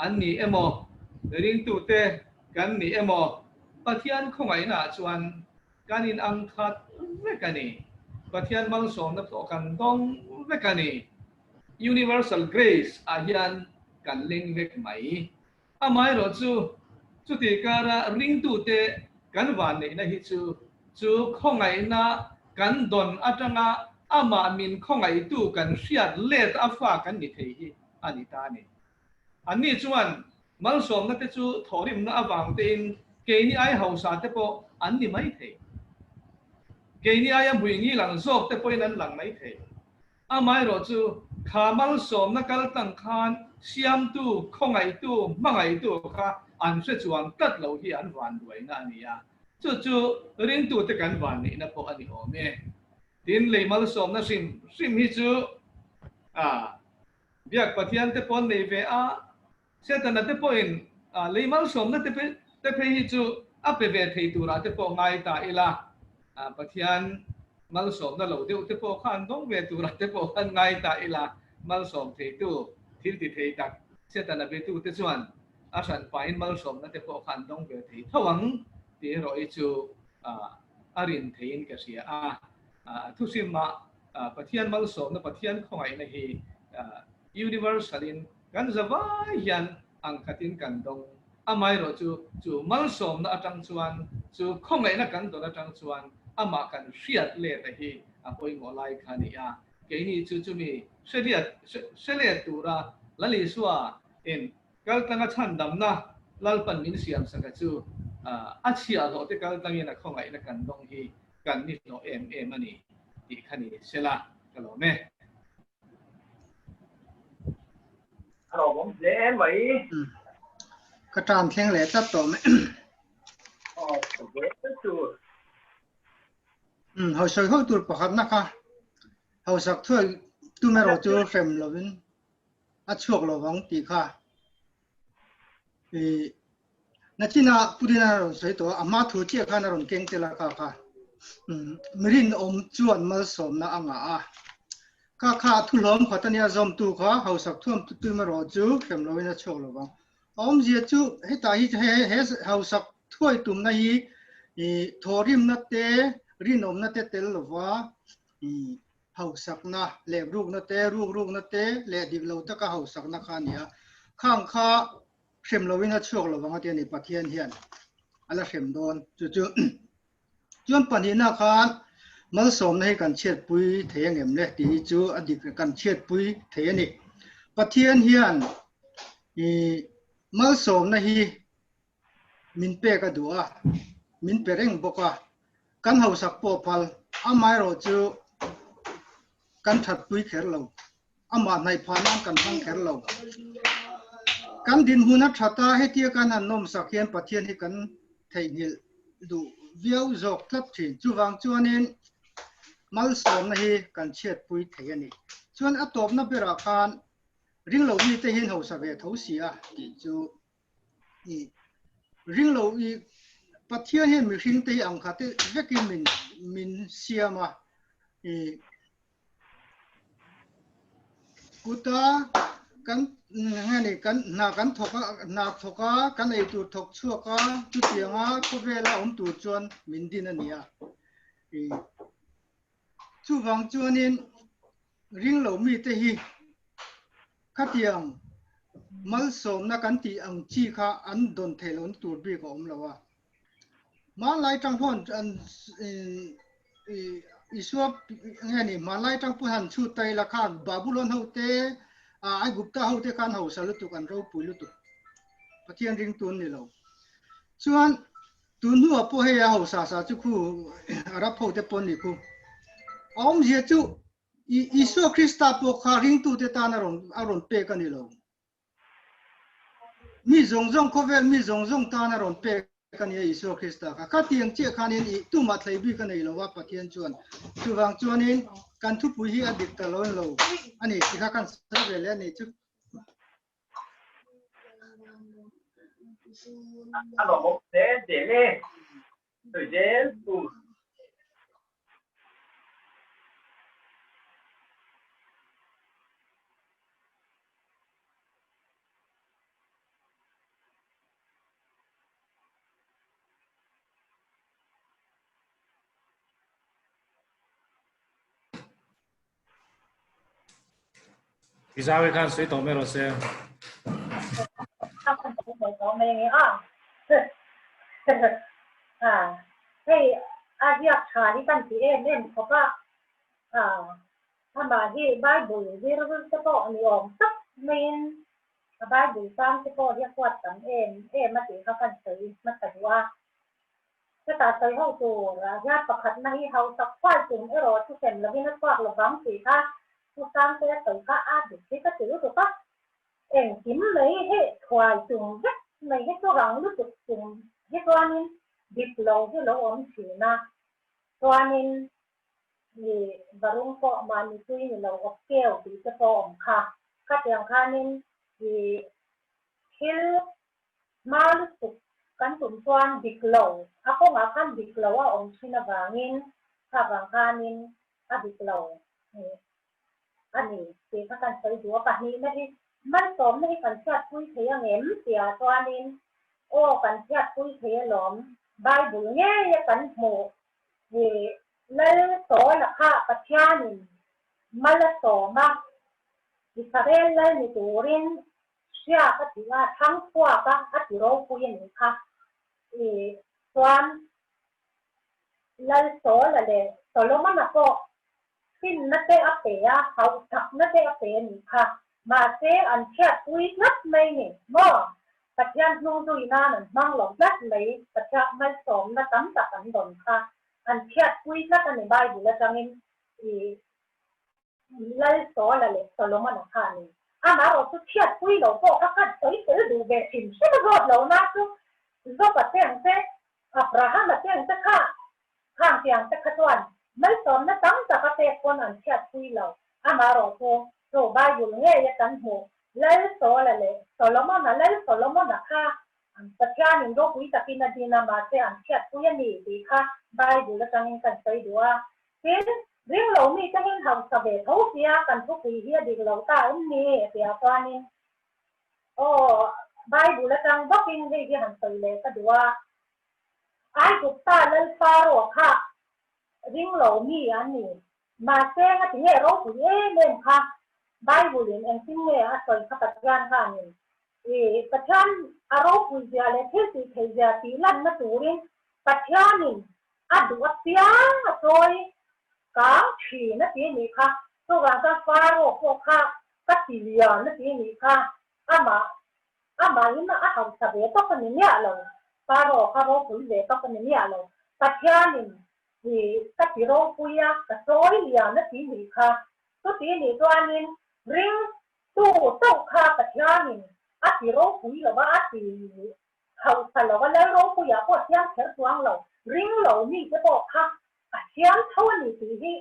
an ni emaw, ringtute kan ni emaw, Pathian khawngaihnaah chuan Kan in ang khat vek a ni. Pathian malsawmna pawh kan dawng vek a ni. Universal Grace ah hian kan leng vek mai. Amaherawh chu, chutih kara ringtute kan vanneihna hi chu, chu khawngaihna kan dawn atanga amah min khawngaihtu kan hriat let a fa kan ni thei hi a ni ta a ni. Anni chuan malsawmna te chu thawhrimna avang tein keini ai hausa te pawh an ni mai thei. Keini aia hmuingil ang zawk te pawhin an lang mai thei. Amaherawh chu kha malsawmna kal tlang khan siamtu, khawngaihtu, hmangaihtu kha an hre chuang tlat lo hi an vanduaina a ni a. Chu chu ringtute kan vanneihna pawh a ni awm e. Tin, lei malsawmna hrim hrim hi chu a. Biak Pathian te pawh an nei ve a, Setana te pawhin lei malsawmna te te phei hi chu a pe ve thei turah te pawh ngai ta ila, Pathian malsawmna lo deuh te pawh kha an dawng ve turah te pawh khan ngai ta ila, malsawm theitu thil ti thei tak Setana betu te chuan a hran pahin malsawmna te pawh kha an dawng ve thei tho ang tih erawh hi chu a rin theiin ka hria a. Thuhrimah Pathian malsawmna, Pathian khawngaihna hi universal in kan zavai hian ang khatin kan dawng. Amaherawh chu, chu malsawmna atang chuan, chu khawngaihna kan dawn atang chuan amah kan hriat let a hi a pawimawh lai kha a ni a. Keini chu chumi hre let tura Lal Isua in Kaltlanga chhandamna Lalpan min siamsaka chu a chhiahhlawh te kaltlangin a khawngaihna kan dawng hi kan ni hlawh em em a ni tih kha ni sela ka lawm e. A lawmawm hle mai. Ka tan thleng leh tlat tawh mai. Aw, zel tur. Hausawi ho tur pakhatna kha hausak thuai tum erawh chu hrem lovin a chhuak lo vang tih kha i nachina pudina a rawn sawi tawh a, a hma thu chiah khan a rawn keng tel a kha kha mirin awm chuan malsawmna a ngah a kha kha thu hlawm khat ania zawmtu kha hausak thuam tuim erawh chu hrem loin a chhuak lo vang a awmzia chu hetah hi he he hausak thuai tumna hi i thawhrimna te rinawmna te tel lova i hausakna leh rukna te, rukrukna te leh dik lo taka hausakna kha a ni a. Khang kha hrem loin a chhuak lovang a ti a ni Pathian hian a la hrem dawn. Chu chu chuan pahnihna khan malsawmna hi kan chhiatpui thei angem le tih hi chu a dik kan chhiatpui thei a ni. Pathian hian i malsawmna hi min pek a duh a, min pe reng bawk a, kan hausak pawh phal, amaherawh chu kan thatpui kher lo, amah hnaih phah nan kan hmang kher lo. Kan dinhmun a that a, hetia kan han nawmsak hian Pathian hi kan theihnghilh duh viau zawk tlat thin. Chuvang chuanin malsawmna hi kan chhiatpui thei a ni. Chuan a tawpna berah khan ringlo mite hian hausa ve tho si a tih chu i ringlo i Pathian hian mihring te hi ang khat vekin min min siam a i kuta kan nge ni kan hna kan thawk a hna thawk a kan ei tur thawk chhuak a chutianga khawvela awm tur chuan min din a ni a i chuvang chuanin ringlo mite hi khatiang malsawmna kan tih ang chi kha an dawn theih lohna tur bik a awm lo a. Hmanlai tang pawh an Isua nge ni hmanlai tang pawh han chhut ta ila khan Babulon ho te Aigupta ho te khan hausa lutuk an ropui lutuk Pathian ring tun ni lo. Chuan tun hnuah pawh hei a hausa sa chu khu Arab ho te pawn ni khu. A awmzia chu Isua Krista pawh kha ringtute tan a rawn a rawn pek a ni lo. Mi zawng zawng khawvel mi zawng zawng tan a rawn pek a ni a Isua Krista kha. Khatiang chiah khanin i tumah thlei bik a nei lo a Pathian chuan. Chuvang chuanin kan thupui hi a dik ta lo lo a ni tih kha kan sawi ve leh a ni chu. A lawmawm hle zel e. Sawi zel tur. Izawi khan sui tawh mai rawh se. Hei a ziak tha hi kan ti em em khawp a, amah hi Bible zir te pawh ni awm tak maiin a Bible chang te pawh hi a huat tam em em a tih kha kan sawi hmasa duh a. Hetah sawi ho tur ah hian pakhatna hi hausak huai tum erawh chu sem lovin a chhuak lovang tih kha Pu Sangtea sawi kha a dik hi ka ti lutuk a, engkim mai hi thuai tum vek mai hi chu rang lutuk tum hi chuanin dik lo hi lo awm thin a, chuanin i varung pawh mahni tui ni lo awp keu tih te pawh awm kha, khatiang khanin i thil Hma lutuk kan tum chuan dik lo, a kawngah khan dik lo a awm thin avangin kha vang khanin a dik lo a ni tih kha kan sawi duh a. Pahnihna hi malsawmna hi kan chhiatpui thei angem tihah chuanin aw kan chhiatpui thei alawm, Bible ngeia kan hmuh hi Lal Sawla kha Pathianin mal a sawm a, Israel lal ni turin Hria ka ti a, thlang chhuak a, a ti ropui a nih kha. I chuan Lalsawla leh Solomon-a pawh finna te a pe a, hauhchakna te a pe a nih kha. Mahse, an chhiatpui tlat mai ni maw? Pathian hnung zui nan an hmang lo tlat mai, Pathian malsawmna tam tak an dawn kha. An chhiatpui tlat a ni Bible atangin i Lalsawla leh Solomon-a kha a ni. Amaherawh chu chhiatpui lo pawh kha khan sawi tel duh ve hrim hrim a zawt lo na chu Job-a te ang te, Abraham-a te ang te kha khang tiang te kha chuan malsawmna tam tak a pek pawn an chhiatpui lo. Amaherawh chu chu Bible ngeia kan hmuh Lalsawla leh Solomon-a, Lal Solomon-a kha Pathianin ropui takin a din a, mahse an chhiatpui a ni tih kha Bible atangin kan sawi duh a. Tin, ring lo mite hian hausa ve tho sia kan thupui hi a dik lo ta em ni? Tia chuanin, Aw, Bible atang bawkin hei hi han sawi leh ka duh a. Aigupta lal Pharaoh kha ring lo mi an ni. Mahse, ngatinge ropui em em kha Bible in engtin nge a sawi kha Pathian khanin? I Pathian a ropui zia leh thil tih theih zia tih lanna turin Pathianin a duh apiang a chawi kang thin a ti a nih kha. Chuvang chuan Faro pawh kha ka ti lian a ti a nih kha. Amah amahin a hausa ve tawk a ni miah lo. Faro kha ropui ve tawk a ni miah lo. Pathianin i ka ti ropui a, ka chawi lian a ti a nih kha. Chuti nih chuanin ring Tu chauh kha Pathianin a ti ropui lo a, a ti hausa lo a, Lal ropuiah pawh a siam kher chuang lo, ring lo mite pawh kha a siam tho a ni tih hi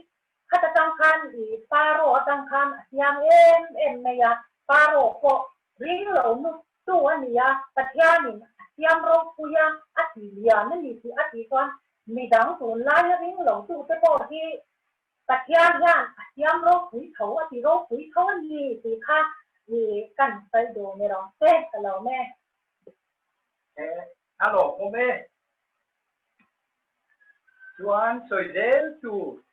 khat atang khan i Pharaoh atang khan a siam em em mai a, Pharaoh pawh ring lo nu tu a ni a, Pathianin a siam ropui a, a ti lian a ni tih a tih chuan midang tunlaia ring lo tute pawh hi Pathian hian a siam ropui tho a ti ropui tho a ni tih kha i kan sawi duh ni rawh se ka lo me. E a lawmawm e. Chuan sawi zel tur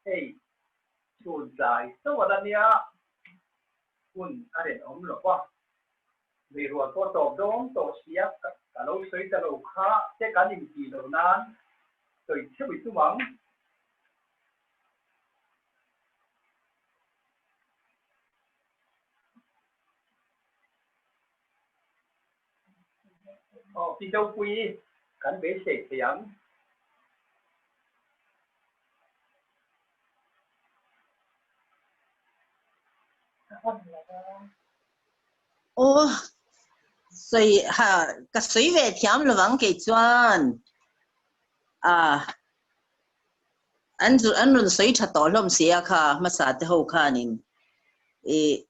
hei chhun tlai chauh a la nia hun a rawn awm lo va. Meirual pawh tawp dawn tawh sia ka lo sawi ta lo kha te kan intih loh nan sawi theuh i tum ang. Aw pi Zopui kan beisei thei ang. Aw sawi ha ka sawi ve thiam lovang kei chuan ah an an rawn sawi tha tawh hlawm si a kha hmasa te ho khanin ih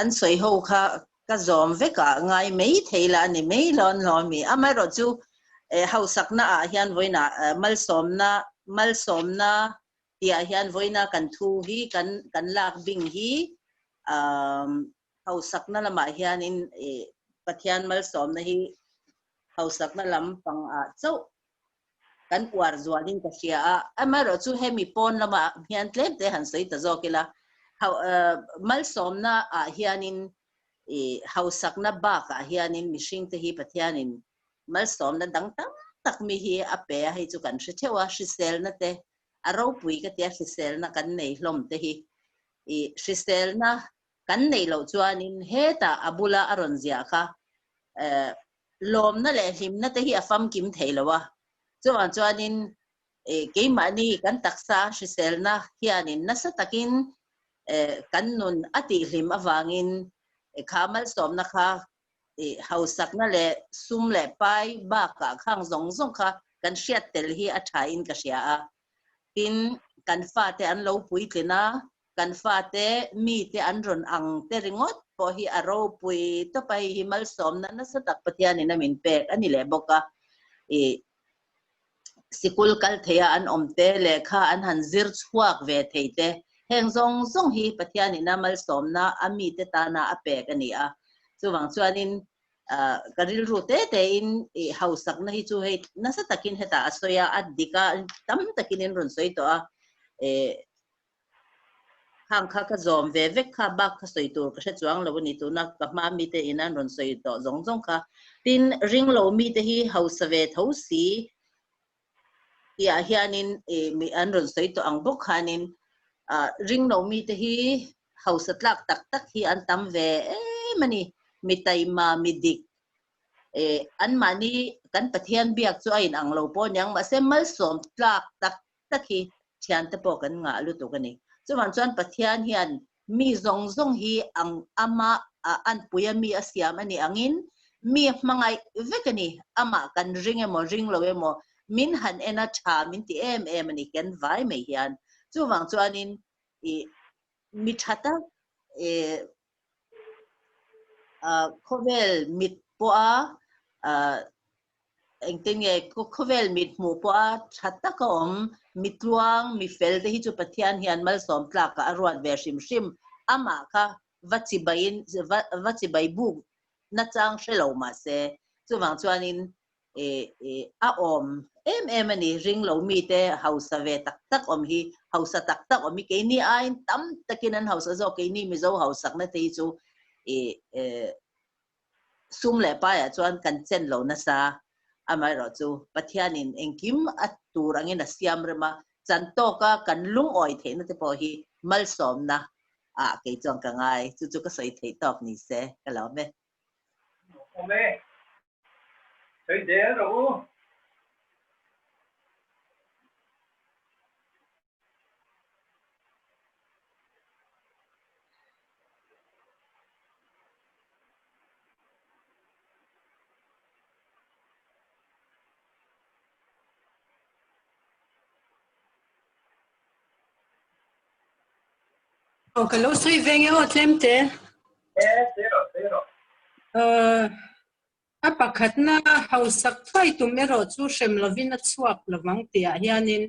an sawi ho kha ka zawm vek ah ngai mai thei la a ni mai lawn hlawm i. Amaherawh chu eh hausakna ah hian vawiin ah malsawmna malsawmna tih ah hian vawiin a kan thu hi kan kan lak bing hi umm hausakna lamah hianin ih Pathian malsawmna hi hausakna lam pang ah chauh kan uar zualin ka hria a, amaherawh chu hemi pawn lamah hian tlem te han sawi ta zawk ila, malsawmna ah hianin ih hausakna bakah hianin mihring te hi Pathianin malsawmna dang tam tak mi hi a pe a, hei chu kan hre theuh a, hriselna te a ropui ka tia hriselna kan nei hlawm te hi ih hriselna kan neih loh chuanin hetah a bula a rawn ziah kha eh lawmna leh hlimna te hi a famkim thei lo a, chuvang chuanin eh keimahni kan taksa hriselna hianin nasa takin eh kan nun a tihhlim avangin kha malsawmna kha eh hausakna leh sum leh pai bakah khang zawng zawng kha kan hriat tel hi a thain ka hria a, tin kan fate an lo puitlin a, Kan fate, mite an rawn ang te ringawt pawh hi a ropui tawp a, hei hi malsawmna nasa tak Pathianin a min pek a ni leh bawk a. Ih, sikul kal theia an awm te, lehkha an han zir chhuak ve thei te, heng zawng zawng hi Pathianin a malsawmna a mite tana a pek a ni a. Chuvang chuanin, ka rilru te tein ih hausakna hi chu hei nasa takin hetah a sawi a, a dik a, tam takin in rawn sawi tawh a. Ih, Khang kha ka zawm ve vek kha bak kha sawi tur ka hre chuang lo a ni tuna ka hma mite in an rawn sawi tawh zawng zawng kha. Tin, ring lo mite hi hausa ve tho si tihah hianin ih mi an rawn sawi tawh ang bawk khanin ah ring lo mite hi hausa tlak tak tak hi an tam ve em a ni. Mi taima, mi dik eh anmahni kan Pathian biak chu a inang lo pawh aniang mahse malsawm tlak tak tak hi thiante pawh kan ngah lutuk a ni. Chuvang chuan Pathian hian mi zawng zawng hi ang ama anpuia mi a siam a nih angin mi a hmangaih vek a ni. Amah kan ring emaw ring lo emaw min han en a tha min ti em em a ni ken vai mai hian. Chuvang chuanin ih mi tha tak ih khawvel mit pawha engtin nge khawvel mit hmuh pawha tha taka awm mi tluang mi fel te hi chu Pathian hian malsawm tlakah a ruat ve hrim hrim amah kha va chibaiin va chibai buk nachang hre lo mahse chuvang chuanin. A awm em em a ni. Ring lo mite hausa ve tak tak awm hi, hausa tak tak awm hi keini aiin tam takin an hausa zawk. Keini Mizo hausakna te hi chu sum leh paiah chuan kan chen lo nasa. Amaherawh chu Pathianin engkim a tur angin a siam rem a, chan tawka kan lungawi theihna te pawh hi malsawmna ah kei chuan ka ngai. Chu chu ka sawi theih tawk ni se ka lawm e. Awm e. Sawi zel rawh u. Aw ka lo sawi ve nge aw tlem te. E, sawi rawh, sawi rawh. A pakhatna hausak thuai tum erawh chu hrem lovin a chhuak lovang tihah hianin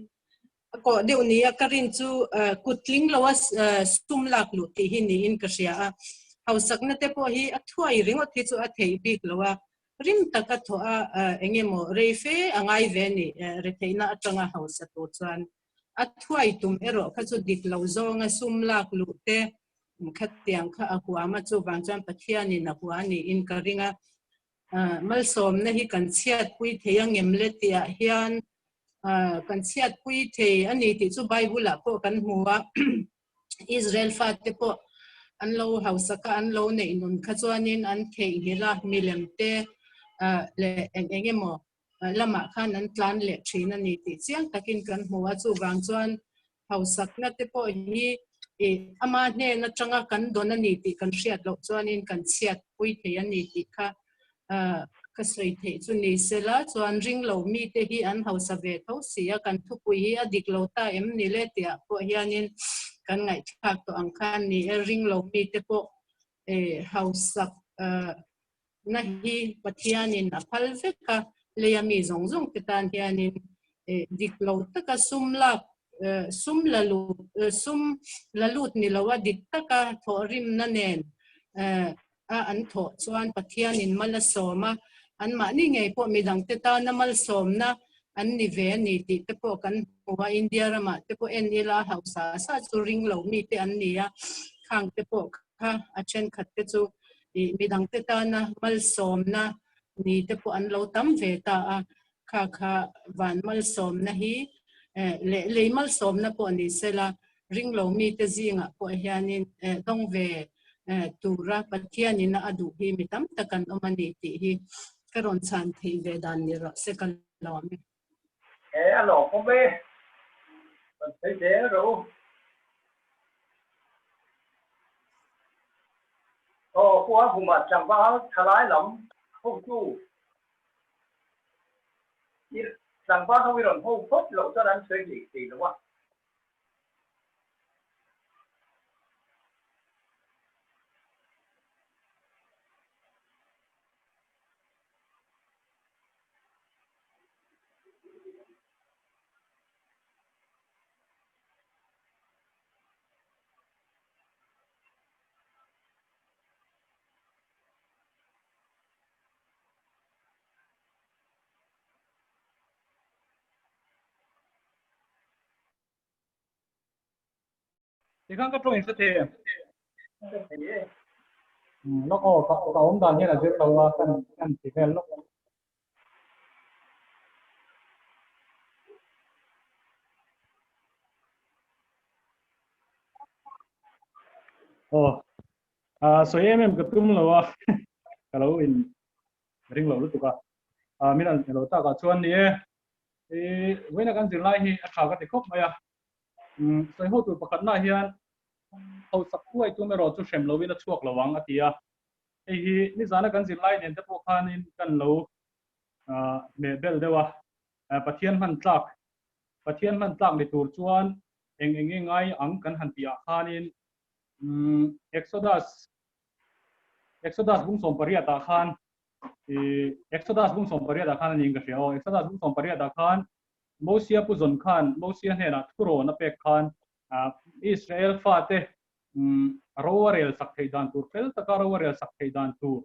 a kawh deuh nia ka rin chu kut tling loa sum lak luh tih hi niin ka hria a. Hausakna te pawh hi a thuai ringawt hi chu a theih bik lo a, rim taka thawh a eng emaw rei fe a ngai ve a ni retheihna atanga hausa tur chuan. A thuai tum erawh kha chu dik lo zawnga sum lak luh te Khatiang kha a huam a, chuvang chuan Pathianin a hua niin ka ring a. Malsawmna hi kan chhiatpui thei a ngem le tihah hian kan chhiatpui thei a ni tih chu Bible-ah pawh kan hmu a. Israel fate pawh an lo hausak a, an lo neih nun kha chuanin an theihnghilh a, milem te leh eng eng emaw lamah khan an tlan leh thin a ni tih chiang takin kan hmu a. Chuvang chuan hausakna te pawh hi ama hnen atanga kan dawn a ni tih kan hriat loh chuanin kan chhiatpui thei a ni tih kha ka sawi theih chu ni sela chuan ring lo mite hi an hausa ve tho si a, kan thupui hi a dik lo ta em ni le tihah pawh hianin kan ngaihthlak tawh ang khan ni e, ring lo mite pawh hausak na hi Pathianin a phal vek a, leia mi zawng zawng te tan hianin dik lo taka sum lak sum la lut sum la lut ni lo a dik taka thawhrimna nen a an thawh chuan Pathianin mal a sawm a, anmahni ngei pawh midangte tana malsawmna an ni ve a ni tih te pawh kan hmu a, India ramah te pawh en ila hausa sa chu ring lo mite an ni a, khang te pawh kha a thenkhat te chu ih midangte tana malsawmna ni te pawh an lo tam ve ta a, kha kha van malsawmna hi eh leh lei malsawmna pawh ni sela ringlo mite zingah pawh hianin eh dawng ve eh tura Pathianin a duh hi mi tam tak an awm a ni tih hi ka rawn chhan theih ve dan ni rawh se ka lawm e. Eh a lawm awm e, rawn sawi zel rawh u. Aw khua huma tlangval thalai lam hotu i tlangval ho i rawn ho phawt loh chuan an sawi hlei thei lo a. Tikhan ka tawng in hre thei em? Lawk aw, ka awm dan hian a zir lo a, kan kan ti vel lawk. Aw, sawi em em ka tum lo a, ka lo in ring lo lutuk a. Min an lo takah chuan ni e, i vawiina kan zirlai hi a tha ka ti khawp mai a. Sawi ho tur pakhatna hian hausak huai tum erawh chu hrem lovin a chhuak lo ang a ti a. Hei hi nizana kan zirlai nen te pawh khanin kan lo hmeh bel deuh a. Pathian hman tlak, Pathian hman tlak ni tur chuan eng eng nge ngai ang kan han tih ah khanin Exodus, Exodus bung 18 ah khan Exodus bung 18 ah khan a niin ka hria aw. Exodus bung 18 ah khan Mosia pu zawn khan Mosia hnenah thurawn a pek khan Israel fate ro a rel sak theih dan tur, fel taka ro a rel sak theih dan tur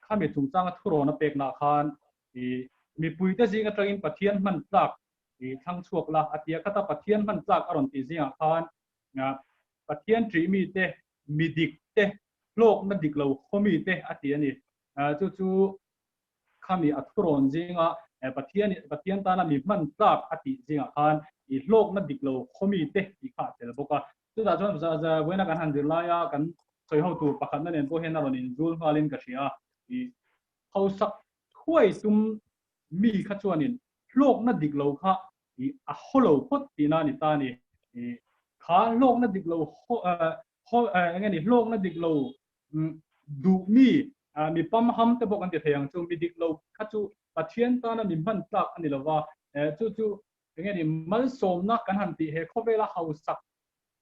khami chungchanga thurawn a pekna khan. Mipuite zing atangin Pathian hman tlak i thlang chhuak la a ti a, khata Pathian hman tlak a rawn tih zingah khan Pathian ṭih mite, mi dik te, hlawkna dik lo khaw mite a ti a ni. Chu chu khami a thurawn zinga Pathian Pathian tana mi hman tlak a tih zingah khan i hlawkna dik lo khaw mite tih kha a tel bawk a. Chutah chuan vawiina kan han zir laia kan sawi ho tur pakhatna nen pawh hian a rawn inzul nghalin ka hria a, i hausak thuai tum mi kha chuanin hlawkna dik lo kha i a haw lo phawt tihna a ni ta a ni. I kha hlawkna dik lo haw haw eng nge ni hlawkna dik lo duh mi mi pamham te pawh kan ti thei ang chu mi dik lo kha chu Pathian tana mi hman tlak a ni lo va, chu chu eng nge ni malsawmna kan han tih he khawvela hausak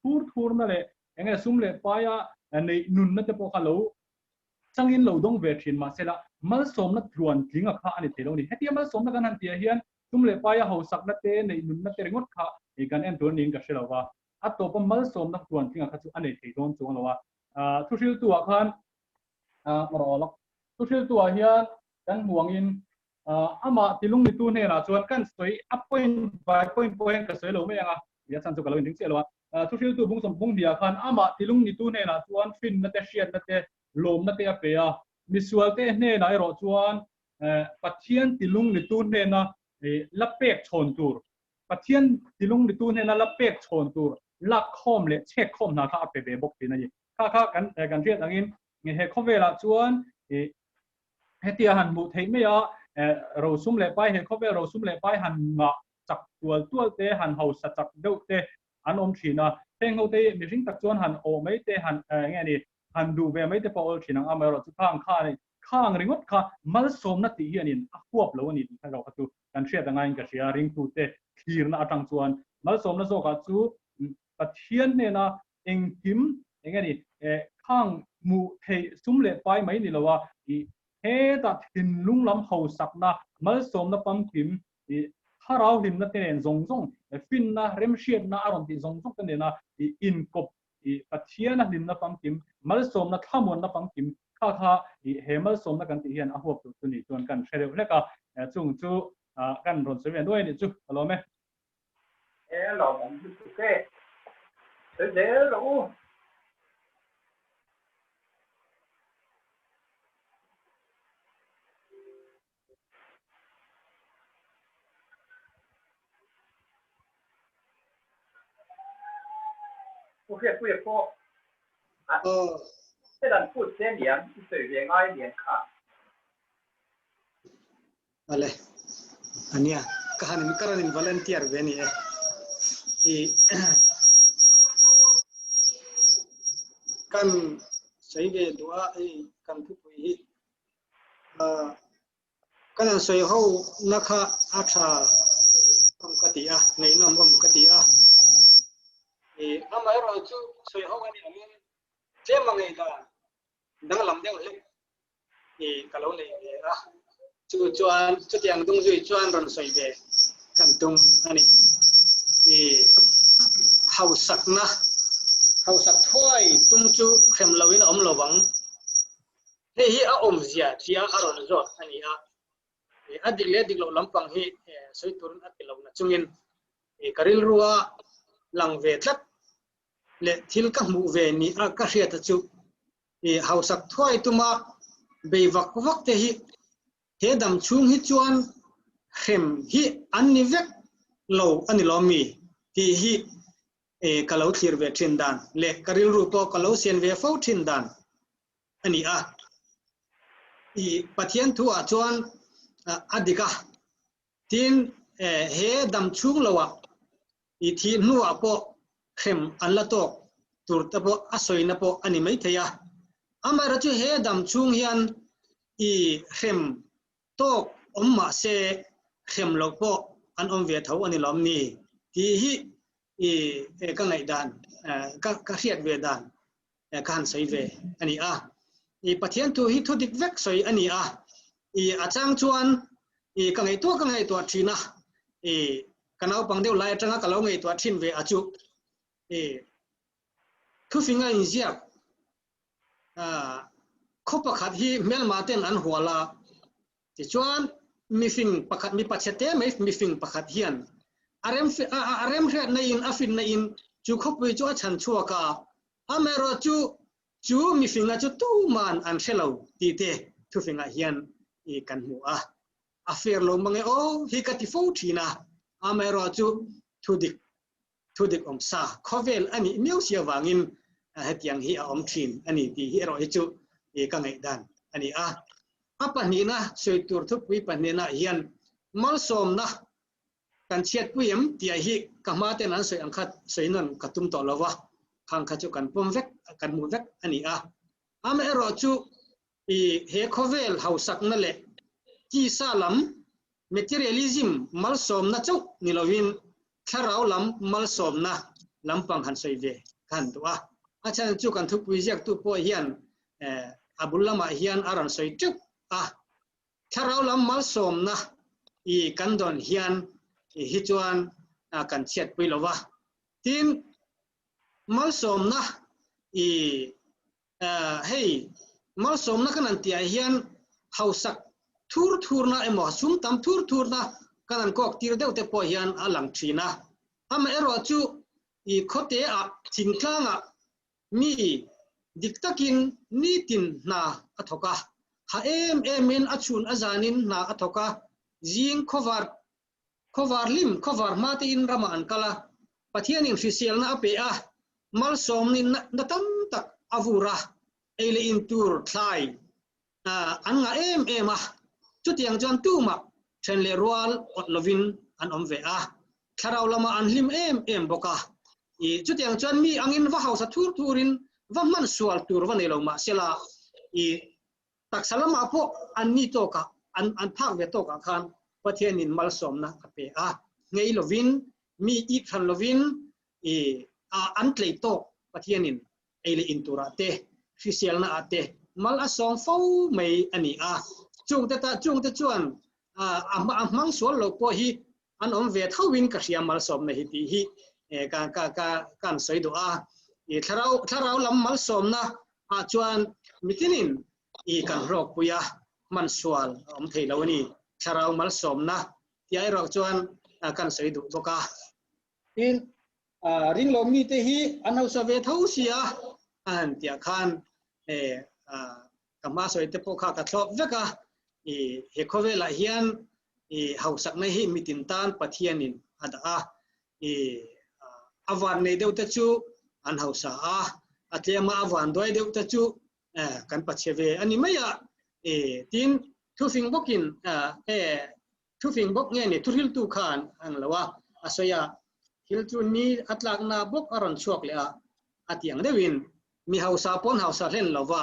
thur thurna leh eng nge sum leh paia neih nunna te pawh kha lo changin lo dawng ve thin mahsela malsawmna tluan tlinga kha a ni thei lo a ni. Hetia malsawmna kan han tihah hian sum leh paia hausakna te neih nunna te ringawt kha kan en tur niin ka hre lo va, a tawpa malsawmna tluan tlinga kha chu a nei thei dawn chuang lo a. Thuhriltuah khan rawh thuhriltuah hian kan hmu angin Amah tilungnitu hnenah chuan kan sawi a point by point pawh hian ka sawi lo mai ang a, tia chhan chu ka lo inring chiah lo a. Thuhriltu bung bung hniah khan amah tilungnitu hnenah chuan finna te, hriatna te, lawmna te a pe a. Misualte hnenah erawh chuan Pathian tilungnitu hnena la pek chhawn tur, Pathian tilungnitu hnena la pek chhawn tur lakkhawm leh chhekkhawm hna kha a pe ve bawk thin a ni. Kha kha kan kan hriat angin he khawvelah chuan Hetia han hmuh theih mai a, rosum leh pai he khawvel rosum leh pai han ngah chak tual tual te, han hausa chak deuh te an awm thin a. Heng ho te hi mihring tak chuan han awh mai te, han eng nge ni, han duh ve mai te pawh a awl thin ang a, amaherawhchu khang kha a ni, khang ringawt kha malsawmna tih hianin a huap lo a ni tih kha erawh kha chu kan hriat a ngaiin ka hria, ringtute thlirna atang chuan malsawmna zawkah chu Pathian hnena engkim eng nge ni khang hmuh theih sum leh pai mai ni lo a, i hetah thinlung lam hausakna, malsawmna pamkim, i thlarau hlimna te nen zawng zawng, finna, remhriatna a rawn tih zawng zawng te nena i inkawp, i Pathiana hlimna pamkim, malsawmna, thlamuanna pamkim kha kha i he malsawmna kan tih hian a huap tur chu ni chuan kan hre deuh hlek a, chung chu kan rawn sawi ve nuai a nih chu ka lawm e. E lawmawm lutuk e. Sawi zel rawh u. Pu Hriatpuia pawh a thil an phut che niang i sawi ve ngai lian kha. Ale ania ka han ka rawn in volunteer ve ani e i kan sawi ve duh a hei kan thupui hi kan han sawi ho na kha a tha awm ka ti a ngaihnawm awm ka ti a i amaherawhchu sawi ho anih angin tlem a ngaihdan danglam deuh hlek i ka lo nei ve a, chu chuan chutiang dung zui chuan rawn sawi ve kan tum a ni. I hausakna, hausak thuai tum chu hrem loin a awm lo vang. Hei hi a awmzia tia a rawn zawt a ni a, a dik leh dik loh lampang hi sawi turin a ti lo na chungin ka rilrua lang ve tlat leh thil ka hmuh ve ni a ka hriat a chu i hausak thuai tuma bei vak vak te hi he dam chhung hi chuan hrem hi an ni vek lo a ni lawm mi tih hi e ka lo thlir ve thin dan leh ka rilru pawh ka lo sian ve fo thin dan a ni a. I Pathian thu ah chuan a dik a, Tin, he dam chhung loah i thih hnuah pawh hrem an la tawk tur te pawh a sawina pawh a ni maithei a. Amaherawhchu he dam chhung hian i hrem tawk awm mah se hrem loh pawh an awm ve tho a ni lawm ni tih hi i ka ngaihdan, ka hriat ve dan ka han sawi ve a ni a. I Pathian thu hi thu dik vek sawi a ni a. I a chang chuan i ka ngaihtuah ka ngaihtuah thin a. I ka naupang deuh lai atanga ka lo ngaihtuah thin ve a chu. I thufinga inziak khaw pakhat hi hmelma ten an hual a. Tichuan. Mifing pakhat mi pachhe te mai mifing pakhat hian a rem a remhriatna in a finna in chu khawpui chu a chhan chhuak a, amaherawhchu chu mifinga chu tuman an hre lo tih te thufingah hian kan hmu a. A fair lo mang e aw hi ka ti fo thin a, amaherawhchu thudik thudik awm sa khawvel a nih miau si avangin hetiang hi a awm thin a ni tih hi erawh hi chu ka ngaihdan a ni a. A pahnihna sawi tur thupui pahnihnaah hian malsawmna kan chhiatpui em tih hi ka hma ten an sawi ang kha sawi nawn ka tum tawh lo va, khang kha chu kan pawm vek, kan hmuh vek a ni a. Amaherawhchu I he khawvel hausakna leh tisa lam, materialism, malsawmna chauh ni lovin thlarau lam malsawmna lampang han sawi ve ka han duh a. A chhan chu kan thupui ziaktu pawh hian a bul lamah hian a rawn sawi teuh a. Thlarau lam malsawmna i kan dawn hian hi chuan kan chhiatpui lo va. Tin, malsawmna i Hei, malsawmna kan han tihah hian hausak thur thurna emaw sum tam thur thurna kan han kawk tir deuh te pawh hian a lang thin a. Amaherawh chu i khawte ah thingtlangah mi dik takin nitin hna a thawk a, ha em emin a chhun a zanin hna a thawk a, zing khawvar Khawvar hlim, khawvar hma tein ramah an kal a, Pathianin hriselna a pe a, malsawmni na tam tak a vur a, ei leh in tur thlai an ngah em em a, chutiang chuan tumah then leh rual awt lovin an awm ve a, thlarau lamah an hlim em em bawk a. Chutiang chuan mi angin va hausa thur thurin va hman sual tur va nei lo mahsela, Taksa lamah pawh an ni tawkah, an an phak ve tawkah khan Pathianin malsawmna a pe a, ngei lovin, mi ik hran lovin i a an tlei tawk Pathianin ei leh in turah te, hriselna ah te mal a sawm fo mai a ni a. Chungte ta chungte chuan a a hmang sual lo pawh hi an awm ve tho in ka hria malsawmna hi tih hi ka ka ka kan sawi duh a. I thlarau thlarau lam malsawmna ah chuan mitinin i kan hlawk pui a, hman sual a awm thei lo a ni. Thlarau malsawmna tih erawh chuan kan sawi duh bawk a. Tin, ringlo mite hi an hausa ve tho si a, a han tih ah khan ka hma sawi te pawh kha ka thlawp vek a, i he khawvelah hian i hausakna hi mitin tan Pathianin a dah a, i a van nei deuh te chu an hausa a, a tlema a van duai deuh te chu kan pachhe ve a ni mai a, i tin thufing bawkin e thufing bawk nge ni thuhriltu khan ang lo a, a sawi a, thil chu ni a tlakna bawk a rawn chhuak leh a, a ti ang deuhin mi hausa pawh an hausa hlen lo va,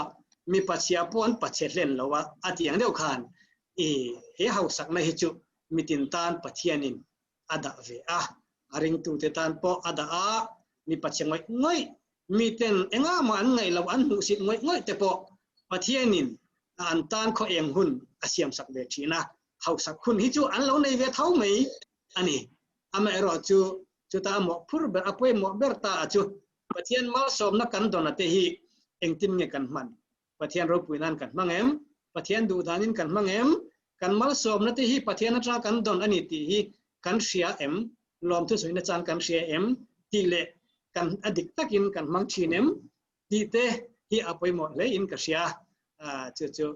mi pachhia pawh an pachhe hlen lo a, a ti ang deuh khan i he hausakna hi chu mitin tan Pathianin a dah ve a, a ringtute tan pawh a dah a, mi pachhe ngawih ngawih, miten engah mah an ngaih loh an hmuhsit ngawih ngawih te pawh Pathianin an tan khaw eng hun a siamsak ve thin a, hausak hun hi chu an lo nei ve tho mai a ni. Amaherawhchu chuta a mawhphur ber, a pawimawh ber ta a chu Pathian malsawmna kan dawn a te hi engtin nge kan hman? Pathian ropui nan kan hmang em? Pathian duh danin kan hmang em? Kan malsawmna te hi Pathian atanga kan dawn a ni tih hi kan hria em? Lawmthu sawina chan kan hria em? Tih leh kan a dik takin kan hmang thin em? Tih te hi a pawimawh hle in ka hria. Chu chu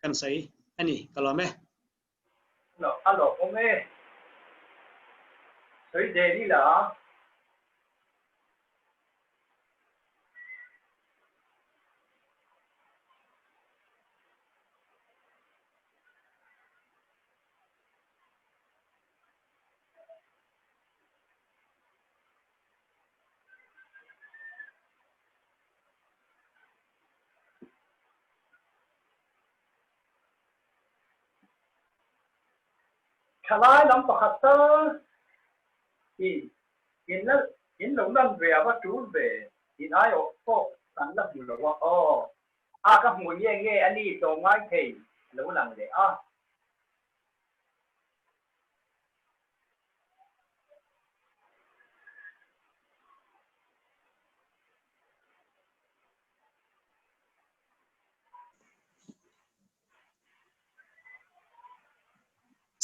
kan sawi a ni. Ka lawm e. A lawmawm e. Sawi zel ila. Thalai lam pakhat tal hi in la in lo lan ve a va tul ve in aiawh pawh kan la hmu lo a aw. A ka hmu nge nge a ni tlawm ngai thei a lo lang leh a.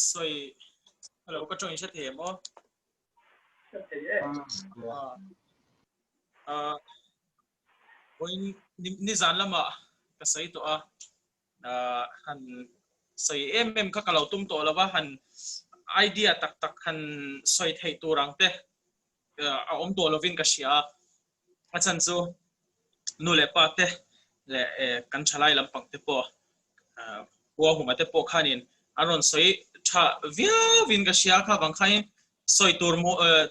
Soi hello ka tawng in hre thei em aw? Hre thei e. Ah vawiin nizan lamah ka sawi tawh a, ah han sawi em em kha ka lo tum tawh lo va, han idea tak tak han sawi theih tur ang te a awm tawh lovin ka hria a. A chhan chu nu leh pa te leh kan thalai lampang te pawh khua huma te pawh khanin an rawn sawi tha viauin ka hria kha vang khain sawi tur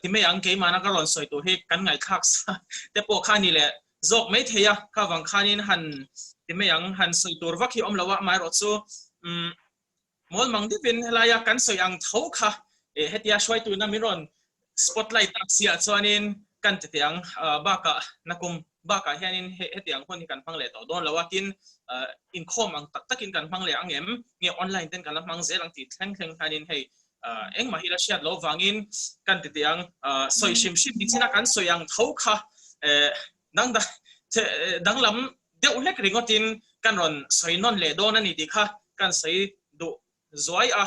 ti mai ang keimahna ka rawn sawi tur hi kan ngaihthlak sa te pawh kha ni leh zawk mai thei a kha vang khanin han ti mai ang han sawi tur vak hi awm lo a amaherawhchu Mawlmang deuhin helaia kan sawi ang tho kha hetia hruaituna min rawn spotlight tak siah chuanin kan ti teh ang. Bakah nakum bakah hianin hetiang hun hi kan hmang leh tawh dawn lo a, tin inkhawm ang tak takin kan hmang leh ang em? Nge online ten kan la hmang zel ang tih thleng thleng hianin hei engmah hi la hriat loh vangin kan ti teh ang. Sawi hrim hrim nichina kan sawi ang tho kha danglam deuh hlek ringawtin kan rawn sawi nawn leh dawn a ni tih kha kan sawi duh zuai a.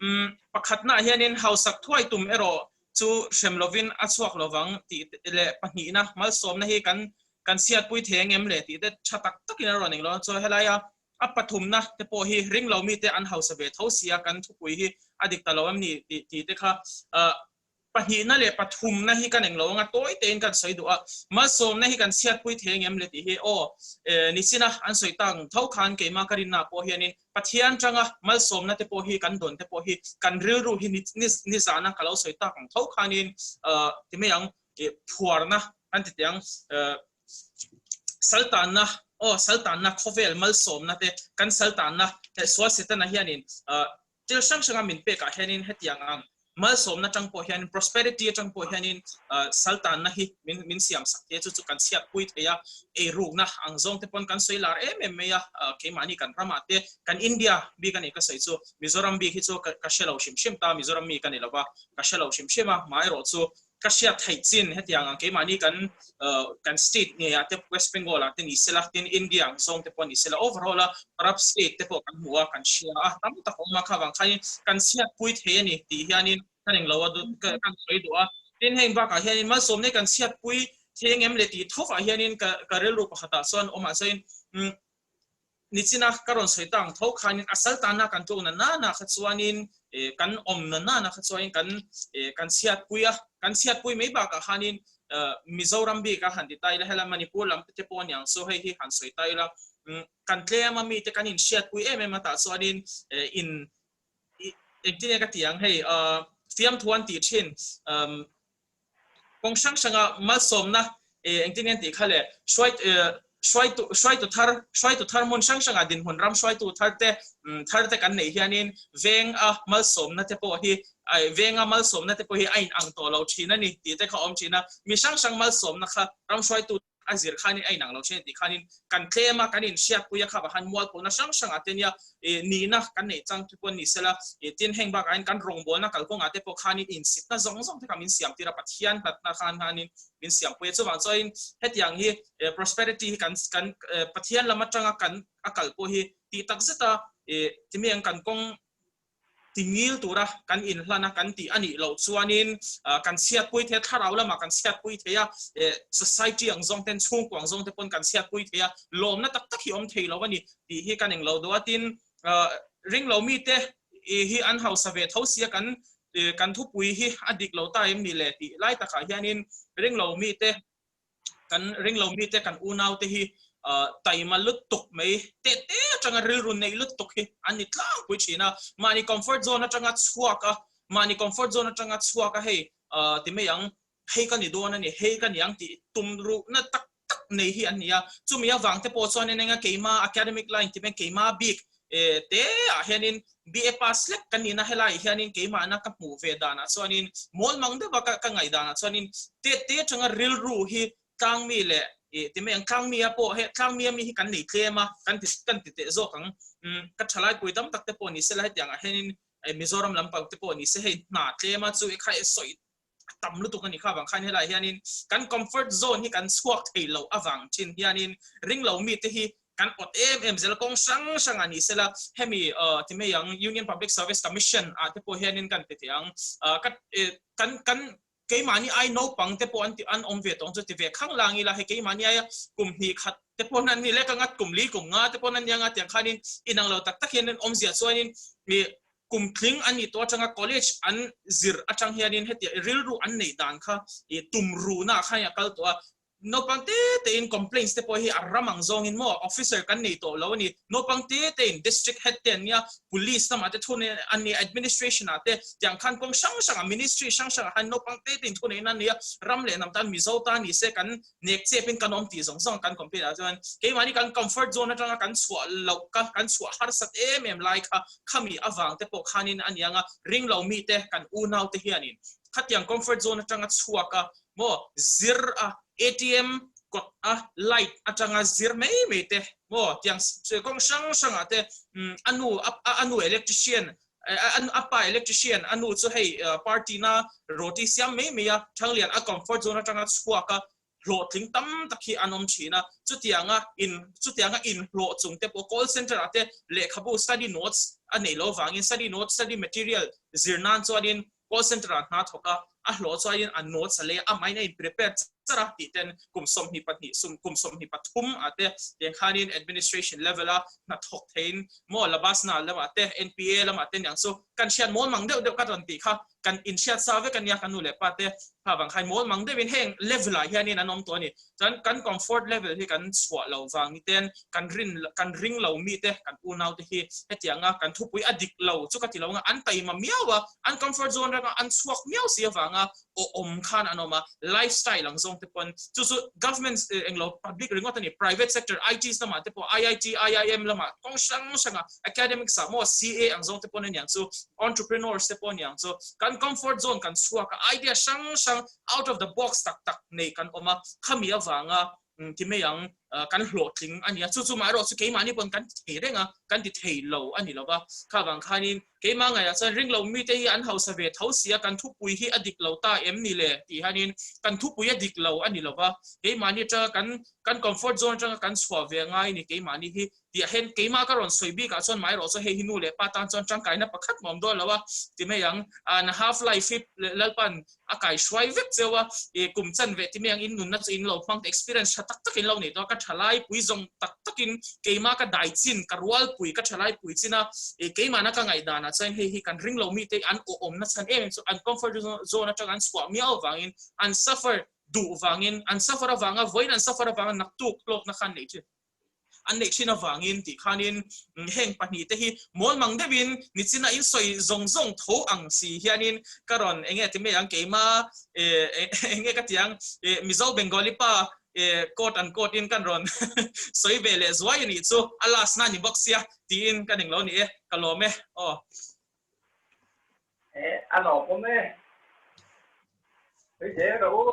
Umm, pakhatnaah hianin hausak thuai tum erawh chu hrem lovin a chhuak lovang tih leh pahnihna malsawmna hi kan kan chhiatpui thei ang em le tih te tha tak takin a rawn englo a. Chuan helaia a pathumna te pawh hi ring lo mite an hausa ve tho sia kan thupui hi a dik ta lo em ni tih tih te kha Pahnihna leh pathumna hi kan englo anga tawi tein kan sawi duh a, malsawmna hi kan chhiatpui thei angem le tih hi aw nichina an sawi tak ang tho khan keimah ka rinna pawh hianin Pathian tanga malsawmna te pawh hi kan dawn te pawh hi kan rilru hi nizana ka lo sawi tak ang tho khanin ti mai ang phuarna kan ti teh ang saltanna aw saltanna khawvel malsawmna te kan saltanna sual setana hianin Thil hrang hranga min pekah hianin hetiang ang malsawmna atang pawh hianin prosperity atang pawh hianin saltanna hi min min siam sak thei a, chu chu kan chhiatpui thei a, eirukna ang zawng te pawn kan sawi lar em em mai a, keimahni kan ramah te kan India bik a ni ka sawi chu Mizoram bik hi chu ka ka hre lo hrim hrim ta, Mizoram mi ka ni lo va, ka hre lo hrim hrim a, maherawh chu Ka hriat theih chin hetiang ang keimahni kan kan state ngeiah te West Bengal ah te ni sela tin India ang zawng te pawh ni sela overall a corrupt state te pawh kan hmu a kan hria a tam tak a awm a kha vang khain kan chhiatpui thei a ni tih hianin kan englo a kan sawi duh a tin heng bakah hianin malsawm nei kan chhiatpui thei engem le tih thovah hianin ka ka rilru pakhatah chuan awmah chuan Nichina ka rawn sawi ta ang tho khanin a saltana kan tlukna nana kha chuanin kan awmna nana kha chuanin kan kan chhiatpui a, kan chhiatpui mai bakah khanin Mizoram bik a han ti ta ila, helai Manipur lam te pawh aniang chu hei hi han sawi ta ila, kan tlem a mite kan inhriatpui em em a tah chuanin in engtin nge ka ti ang hei fiamthu an tih thin Kawng hrang hranga malsawmna engtin nge an tih kha le, hruaitu hruaitu thar hruaitu thar hmun hrang hrangah dinhmun ram hruaitu thar te thar te kan neih hianin veng a malsawmna te pawh hi venga malsawmna te pawh hi a inang tawh lo thin a ni tih te kha a awm thin a, mi hrang hrang malsawmna kha ram hruaitu a zir khanin a inang lo thin a tih khanin kan tlem a, kan inhriatpui a, kha han mualphona hrang hrangah te nia nihna kan neih chang te pawh ni sela, tin heng bakah hian kan rawngbawlna kalkawngah te pawh khanin insitna zawng zawng te kha min siam tir a, Pathian hlatna khan khanin min siampui a, chuvang chuanin hetiang hi prosperity hi kan kan Pathian lam atanga kan a kal pawh hi tih tak zeta timi ang kan kawng tingil tura kan inhlan a kan tih a nih loh chuanin kan chhiatpui thei a, thlarau lamah kan chhiatpui thei a, society ang zawng ten chhungkua ang zawng te pawn kan chhiatpui thei a, lawmna tak tak hi awm thei lo a ni tih hi kan englo duh a, tin ringlo mite hi an hausa ve tho sia kan kan thupui hi a dik lo ta em ni le tih lai takah hianin ringlo mite kan ringlo mite kan unaute hi taima lutuk mai te te atanga rilru nei lutuk hi an ni tlangpui thin a, mahni comfort zone atanga chhuak a, mahni comfort zone atanga chhuak a hei ti mai ang, hei ka ni dawn a ni, hei ka ni ang tih tum ruhna tak tak nei hi an ni a, chumi avang te pawh chuan enga keima academic line ti mai keima bik te ah hianin BA pass lek ka nihna helaiah hianin keimahna ka hmuh ve danah chuanin mawlmang deuha ka ka ngaih danah chuanin te te atanga rilru hi tlangmi leh ih ti mai ang tlangmia pawh he tlangmia mi hi kan nei tlem a kan ti kan ti teh zawk ang umm ka thalai pui tam tak te pawh ni sela hetiang ah hianin Mizoram lampang te pawh ni se hei hna tlem a chu i kha sawi a tam lutuk a ni kha avang khan helaiah hianin kan comfort zone hi kan chhuak thei loh avang thin hianin ringlo mite hi kan awt em em zel kawng hrang hrang ah ni sela hemi ti mai ang Union Public Service Commission ah te pawh hianin kan ti teh ang ka kan kan keimahni ai naupang te pawh an ti an awm ve tawng chu ti ve khang lang ila hei keimahni aia kum hnih khat te pawh an ni lek anga kum li kum nga te pawh an ni anga tiang khanin inang lo tak tak hian an awmzia chuanin ih kum tling an nih tawh atanga college an zir atang hianin hetiang rilru an neih dan kha ih tum ruhna ah khan a kal tawh a Naupang te tein complaints te pawh hi a ram ang zawngin maw officer kan nei tawh lo a ni. Naupang te tein district head te an nia, police lamah te thu nei an nia, administration ah te tiang khan kawng hrang hrangah ministry hrang hrangah khan naupang te tein thu neiin an nei a, ram leh hnam tan Mizo ta ni se kan nek chepin kan awm tih zawng zawng kan complain ah chuan keimahni kan comfort zone atanga kan chhuah loh ka kan chhuah harsat em em lai kha khami avang te pawh khanin a niang a, ringlo mite kan unau te hianin khatiang comfort zone atanga chhuak a maw zir a ATM kawt a light atanga zir mai mai te maw tiang kawng hrang hrangah te a nu a nu electrician a pa electrician a nu chu hei party na roti siam mai mai a Thanglian a comfort zone atanga chhuak a hlawhtling tam tak hi an awm thin a chutianga in chutianga inhlawh chung te pawh call center ah te lehkhabu study notes a neih loh vangin study notes study material zir nan chuanin Call center ah hna thawk a, a hlawh chuain a notes a lei a, amahin a in prepare char a tih ten kum 22 sum kum 23 ah te tiang khanin administration level a hna thawk theiin maw Labasna lamah te NPA lamah te niang chu kan hriat mawl mang deuh deuh ka rawn tih kha kan in hriat sa vek ania kan nu leh pa te kha vang khain mawl mang deuhin heng level ah hianin an awm tawh a ni. Chuan kan comfort level hi kan chhuah lo vang ni ten kan rin kan ring lo mi te kan unau te hi hetianga kan thupui a dik lo chu ka ti lo anga an taima miau a an comfort zone ranga an chhuak miau si avanga awm khan an awm a lifestyle ang zawng te pawn chu chu government englo public ringawt a ni private sector IT lamah te pawh IIT IIM lamah kawng hrang hranga academics ah maw CA ang zawng te pawn aniang chu entrepreneurs te pawh aniang chu kan comfort zone kan chhuak a idea hrang hrang out of the box tak tak nei kan awm a, khami avanga ti mai ang kan hlawhtling a ni a, chu chu mah erawh chu keimahni pawn kan ti thei reng a, kan ti thei lo a ni lo va, kha vang khanin keimah ngaiah chuan ringlo mite hi an hausa ve tho si a, kan thupui hi a dik lo ta em ni le tih hianin kan thupui a dik lo a ni lo va, keimahni atanga kan kan comfort zone atanga kan chhuah ve ngai ni keimahni hi Tiah hian keimah ka rawn sawi bikah chuan mah erawh chu hei hi nu leh pa tan chuan tangkaina pakhat mawm dawn lo a ti mai ang. Na half life hi Lalpan a kai hruai vek cheu a, i kum chan ve ti mai ang in nunna chu in lo hmang experience tha tak tak in lo nei tawh a, ka thalai pui zawng tak tak in keimah ka dai chin, ka rual pui, ka thalai pui chin a, i keimahna ka ngaihdan ah chuan hei hi kan ring lo mite an awhawmna chhan em em chu an comfort zone atang an chhuah miau avangin an suffer duh vangin an suffer avanga vawiin an suffer avanga naktuk hlawkna khan neih thin. an neih thin avangin tih khanin heng pahnihte hi mawlmang deuhin nichina in sawi zawng zawng tho ang si hianin ka rawn enge ti mai ang keima enge ka ti ang Mizo Bengali pa court an court in kan rawn sawi ve leh zuai anih chu a last na ni bawk sia tiin ka ning lo ni e ka lawm e aw. A lawm awm e. Sawi zel rawh u.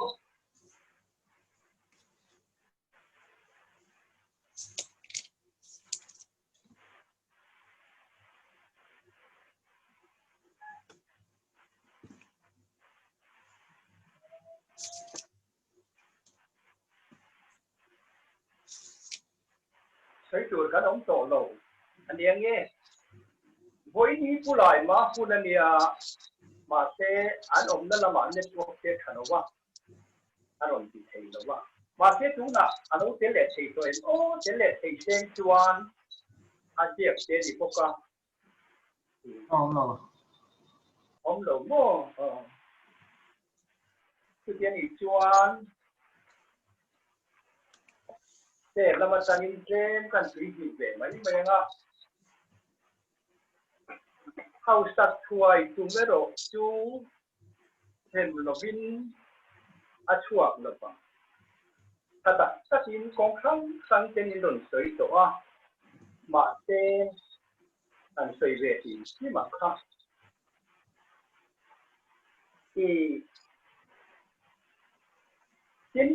Sawi tur kan awm tawh lo a nia nge? Vawiin hi Pu Laima hun a nia, mahse an awmna lamah network te tha lo a. a rawn ti thei lo a. Mahse tunah a lo tel leh thei tawh em? Aw, tel leh thei seng chuan a ziak te ni bawk a. Awm lo. Awm lo maw? Aw. Chuti a nih chuan heng lam atangin tlem kan tui hnih ve mai mai ang a. Hausak thuai tum erawh chu them lovin a chhuak lo vang. Tha tak takin kawng hrang hrang ten in rawn sawi tawh a, mahse an sawi ve hlim hlim ang kha. I tin,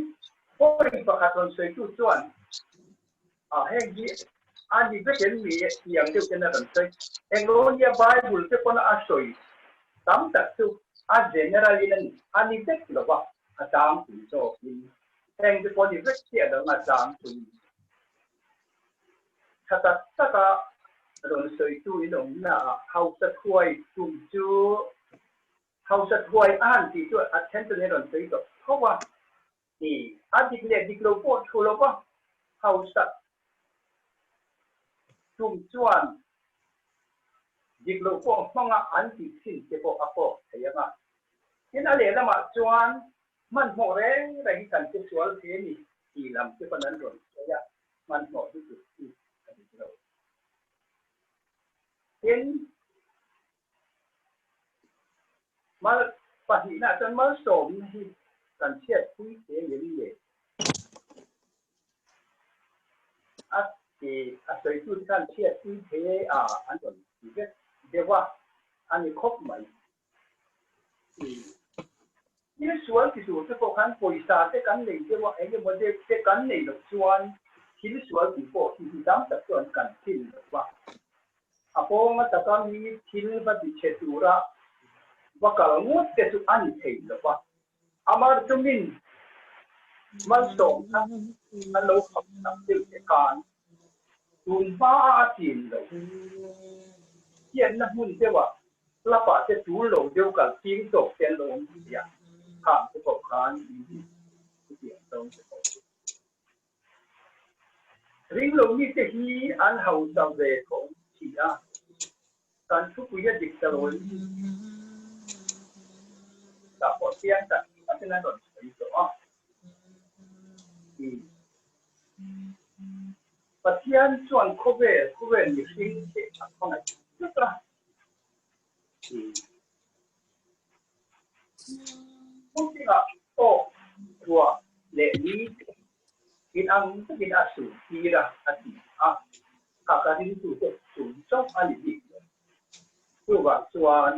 point pakhat rawn sawitu chuan A heng hi a ni vek em mi tih ang deuh ten a rawn sawi. Englonia Bible te pawn a sawi tam tak chu a general in a ni a ni vek lo va, a tlangpui zawkin heng te pawh a ni vek chiah lo ang a tlangpui. Tha tak taka rawn sawitu in awmnaah hausa thuai tum chu hausa thuai a han tih chu a then chuan in rawn sawi tawh tho a ni. A dik leh dik lo pawh thu lo va, hausa tum chuan dik lo pawh hmanga an tih thin te pawh a kawk thei ang a. Tin, a lehlamah chuan hmanhmawh reng reng hi kan che sual thei a ni tih lam te pawn an rawn sawi a. Hmanhmawh lutuk hi a dik lo. Tin, mal pahnihna chuan malsawmna hi kan chhiatpui hle ngem le? A ti a sawitute khan chhiatpui the a an rawn ti vek deuh a, a ni khawp mai. Thil sual ti tur te pawh khan pawisa te kan nei deuh a, eng emaw deuh te kan nei loh chuan thil sual tih pawh hi hi dam tak chuan kan thin lo va. A pawnga taka mi thil va ti chhe tura va kal ngawt te chu a ni thei lo va. Amar chu min malsawmna an lo kham tak deuh te khan tun hma a a chin lo hianna hmun deuhah club ah te tul lo deuh kal ching tawk te an lo awm thei a, khang te pawh khan in chutiang zawng te pawh chu ring lo mite hi an hausa ve tho si a, kan thupui a dik ta lo em ni? Tah pawh chiang tak takin an rawn sawi tawh a. Pathian chuan khawvel, khawvel mihring te a hmangaih vek a. Hmuntinah pawh ruah leh ni te inang takin a sur tir a, a ti a. Kha ka ringtute chung chauh a ni bik lo. Chuvang chuan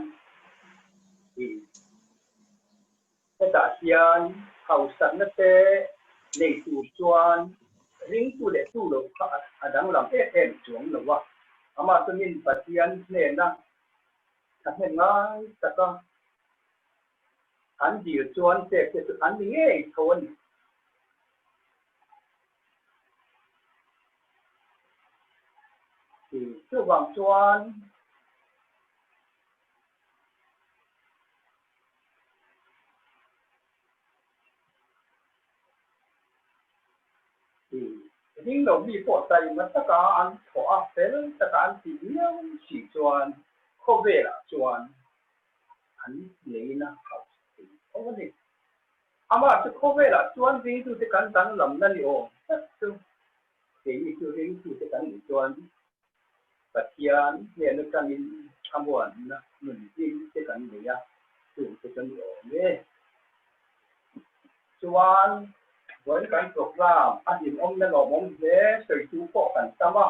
hetah hian hausakna te nei tur chuan ringtu leh tu lo kha a danglam em em chuang lo a. Amah chu min Pathian hnena thahnem ngai taka an dil chuan pek te chu an ni ngei tho a ni. Chuvang chuan Ring lo mi pawh taima taka an thawh a, fel taka an tih miau si chuan khawvelah chuan an neina hauh thei tho a ni. Amah chu khawvelah chuan ringtute kan danglamna ni awm tak chu keini chu ringtute kan nih chuan Pathian hnen atangin thlamuanna nun hlim te kan nei a, chung te chu ni awm e. Chuan vawiin kan program a hlimawmna lawmawm hle sawitu pawh kan tam a,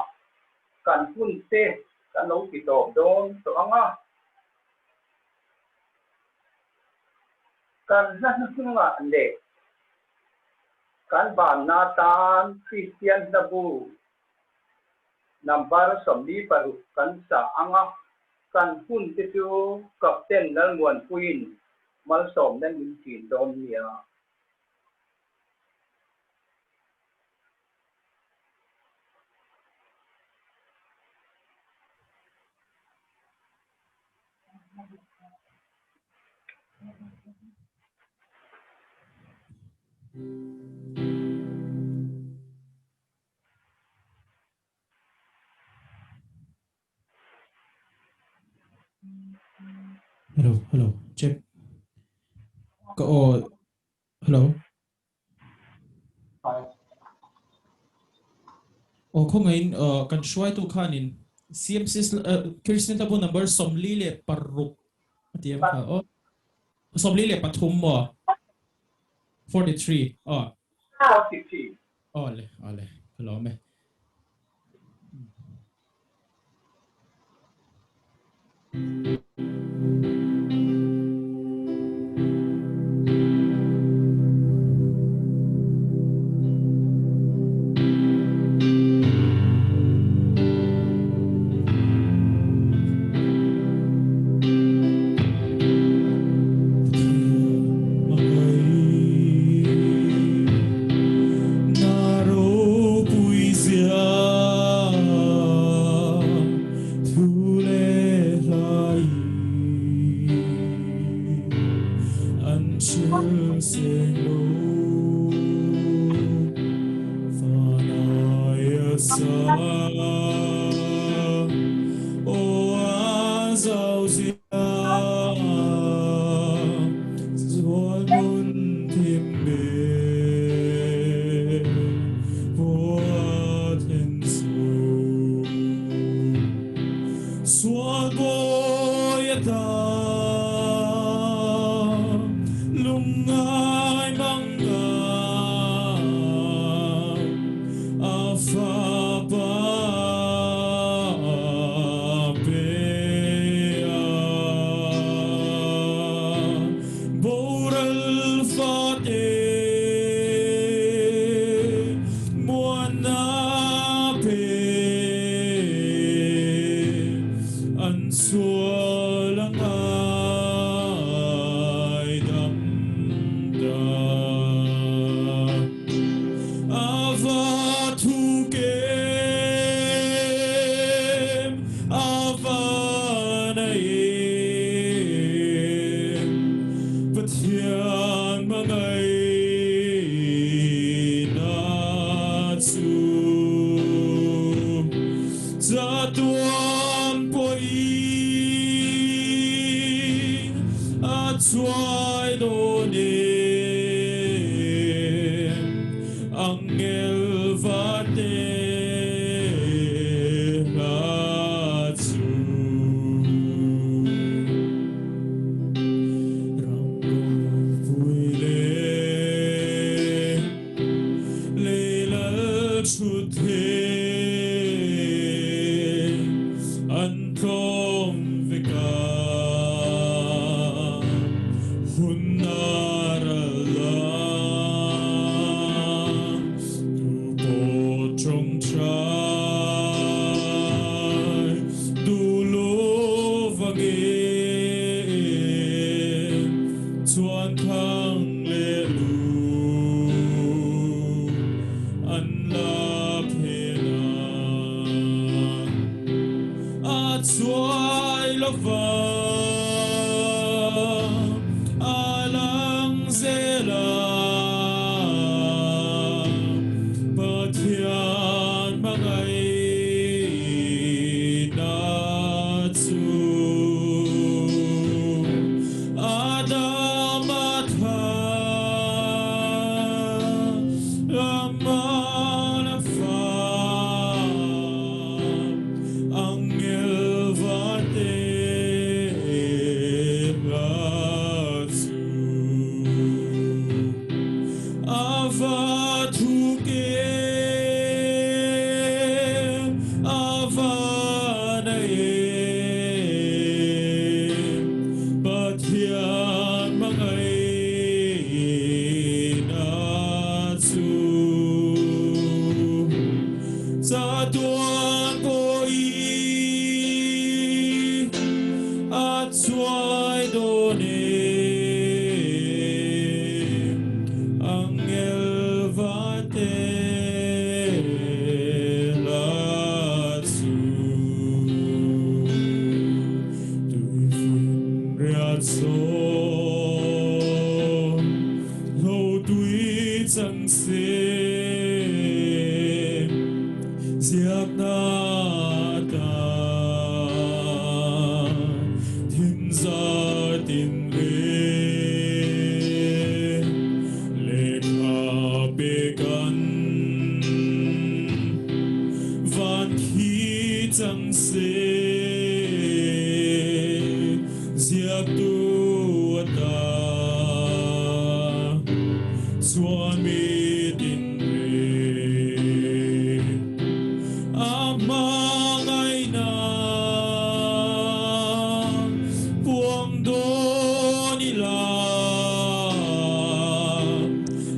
kan hun te kan lo ti tawp dawn tawh ang a. Kan hla hnuhnungah leh kan banna tan Kristian hlabu Number 46 kan sa ang a, kan hun te chu Captain Lalmuanpuiin malsawmna min ṭin dawn nia. Hello, hello, check. Ka aw, hello. Aw khawngaihin kan hruaitu khanin CMC Christian Hlabu number 46 a ti em kha aw. 43 maw? 43 aw. 43. Awle, awle, ka lawm e. An hril seng lo Van aia sang O a zau zia Sual hmun thim bik Vua then su Sual bôi ta Lung ngai mang nga A fa pa pe a Boral fa te Muan na pe An sual ang ai dam ta Ava thu kem Ava na em Pathian mangai na chu Chatuan poi A chuai do ni Angel va te la chu Pui le le la chu the An tlom ve ka Hun na ra la Tu po trong trai Du lo vange Chuan thang le lu An la phe na A chuai lo va A lang zela Pathian mangai na chu Adamatha Amana fa Angel va te la chu Ava thu kem Ava na em Pathian mangai na chu Chatuan poi A chuai do ne Angel va te la chu Tui fin riat so Lo tui chang se Ziak na ta Thim za tin re Lekha pe kan Van khi chang se Ziak tu ta Chuan mi tin re Amangai na Puang do nila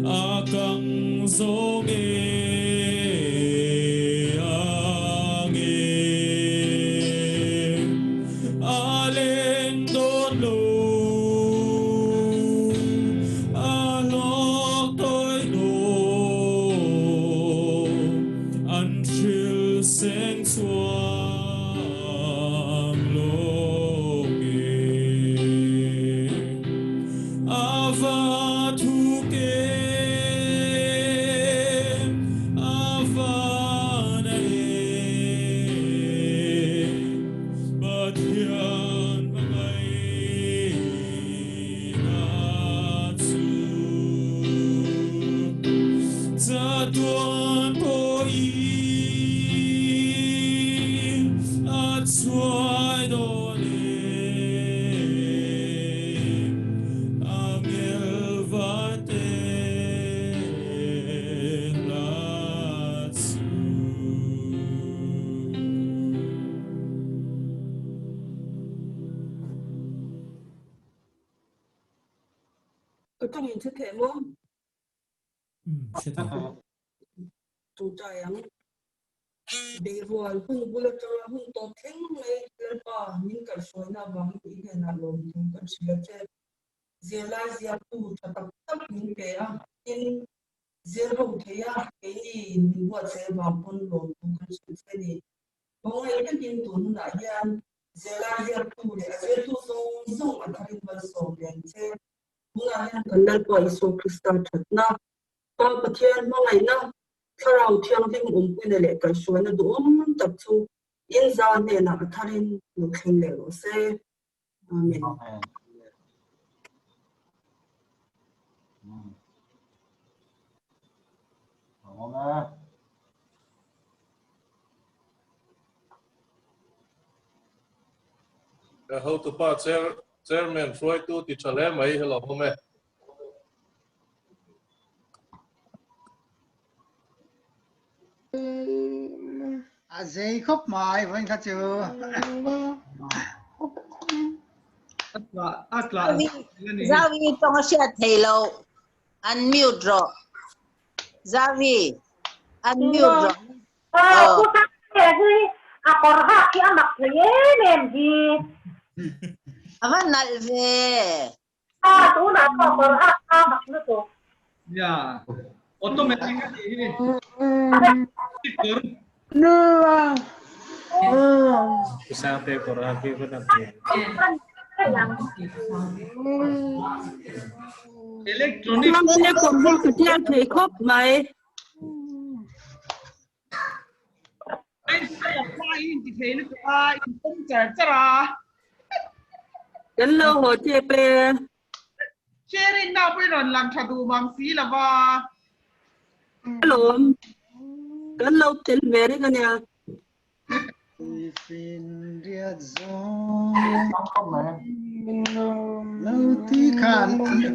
Akang zonge ange Alen don lo Alok toy do An thril seng chuang lo nge Ava va thu ke a va na em Pathian hmangaih na chu chatuan pawhin a chuai dawn em angel vate hla chu. Ka tawng in hre thei maw? Hre thei. Tawngtai ang. Beirual hun bul atanga hun tawp thleng mai Lalpa min kaihhruaina avangin i hnenah lawmthu kan hrilh a che. Zirlai ziaktu tha tak tak min pe a, tin zir ho thei a, keini in min buatsaih avang pawn lawmthu kan hrilh che ni. Khawngaih takin tun hunah hian zirlai ziaktu leh a zirtu zawng zawng a tharin malsawm reng che. Tunah hian kan Lalpa Isua Krista thatna, Pa Pathian hmangaihna, Thlarau Thianghlim awmpuina leh kaihhruaina duhawm tak chu in za hnenah a tharin lo thleng leh rawh se. Amen. Hotupa chair chairman hruaitu ti tha hle mai hello awm e. A zei khawp mai vawiin kha chu. Zawi tawng a hriat thei lo. Unmute rawh. Zawi, unmute rawh. Pu Sangtea hi a kawr hak hi a mak thei em em hi. A va nalh ve. A tunah pawh kawr hak a mak lutuk. Ya, automatic a nih hi. Kawr. Pu Sangtea kawr hak hi va nalh ve. Electronic. Sangtea kawr hak a tial thei khawp mai. Kan lo haw tep e. Sharing na pawh i rawn lang tha duh mang si lo va. Alawm. Kan lo tel ve reng a nia. Tuifinriat zawng lo ti khan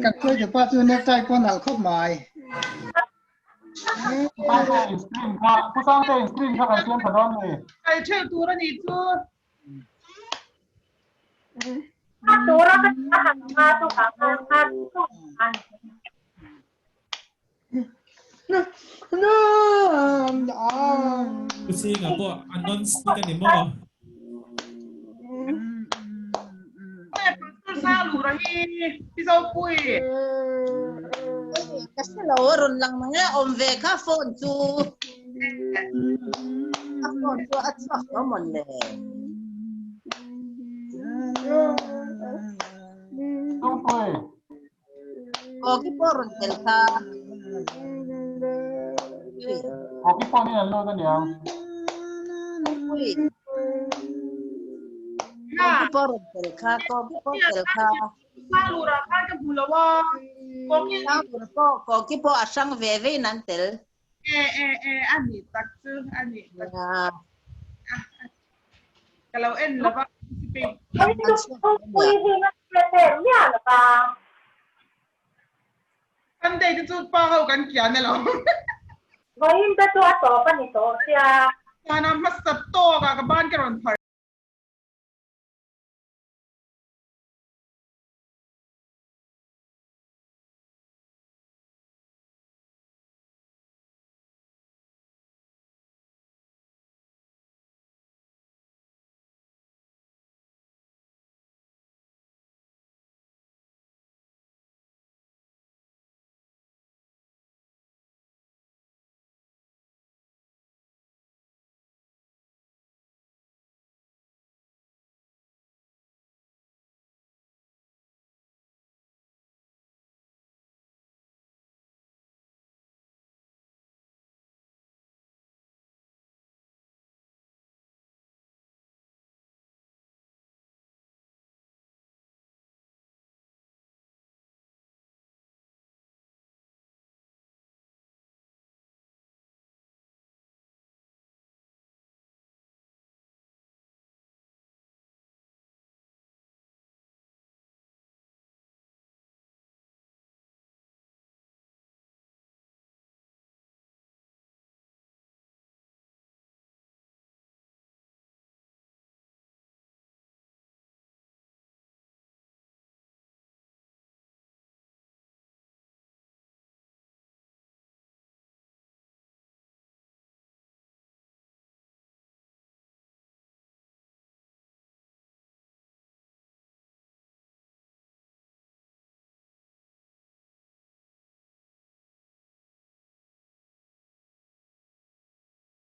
kan khuai te pa chu necktie pawh nalh khawp mai. Pu Sangte in screen kha kan siam tha dawn ni. Kal theuh tur a nih chu. A tura ka han nga chu ka nga chu an. Pu Singa pawh a non stick a ni maw? Pastor Salura hi Pi Zopui. Ka hre lo a rawn lang mang e awm ve kha phone chu. A phone chu a chhuak tawh mawn le. Zopui. Koki pawh rawn tel kha. Koki phone in an lut aniang. Pui. Koki pawh rawn tel kha, koki pawh tel kha. Salura khan ka hmu lo a. Koki Salura pawh, koki pawh a hrang ve ve in an tel. E e e a nih tak chu a nih tak. Ka lo en lo va. Pui hi nga te miah lo va. Sunday te chu pa ho kan kian alo. Vawiin te chu a tawp a ni tawh sia. Chana hmasa tawk ah ka ban ka rawn phar.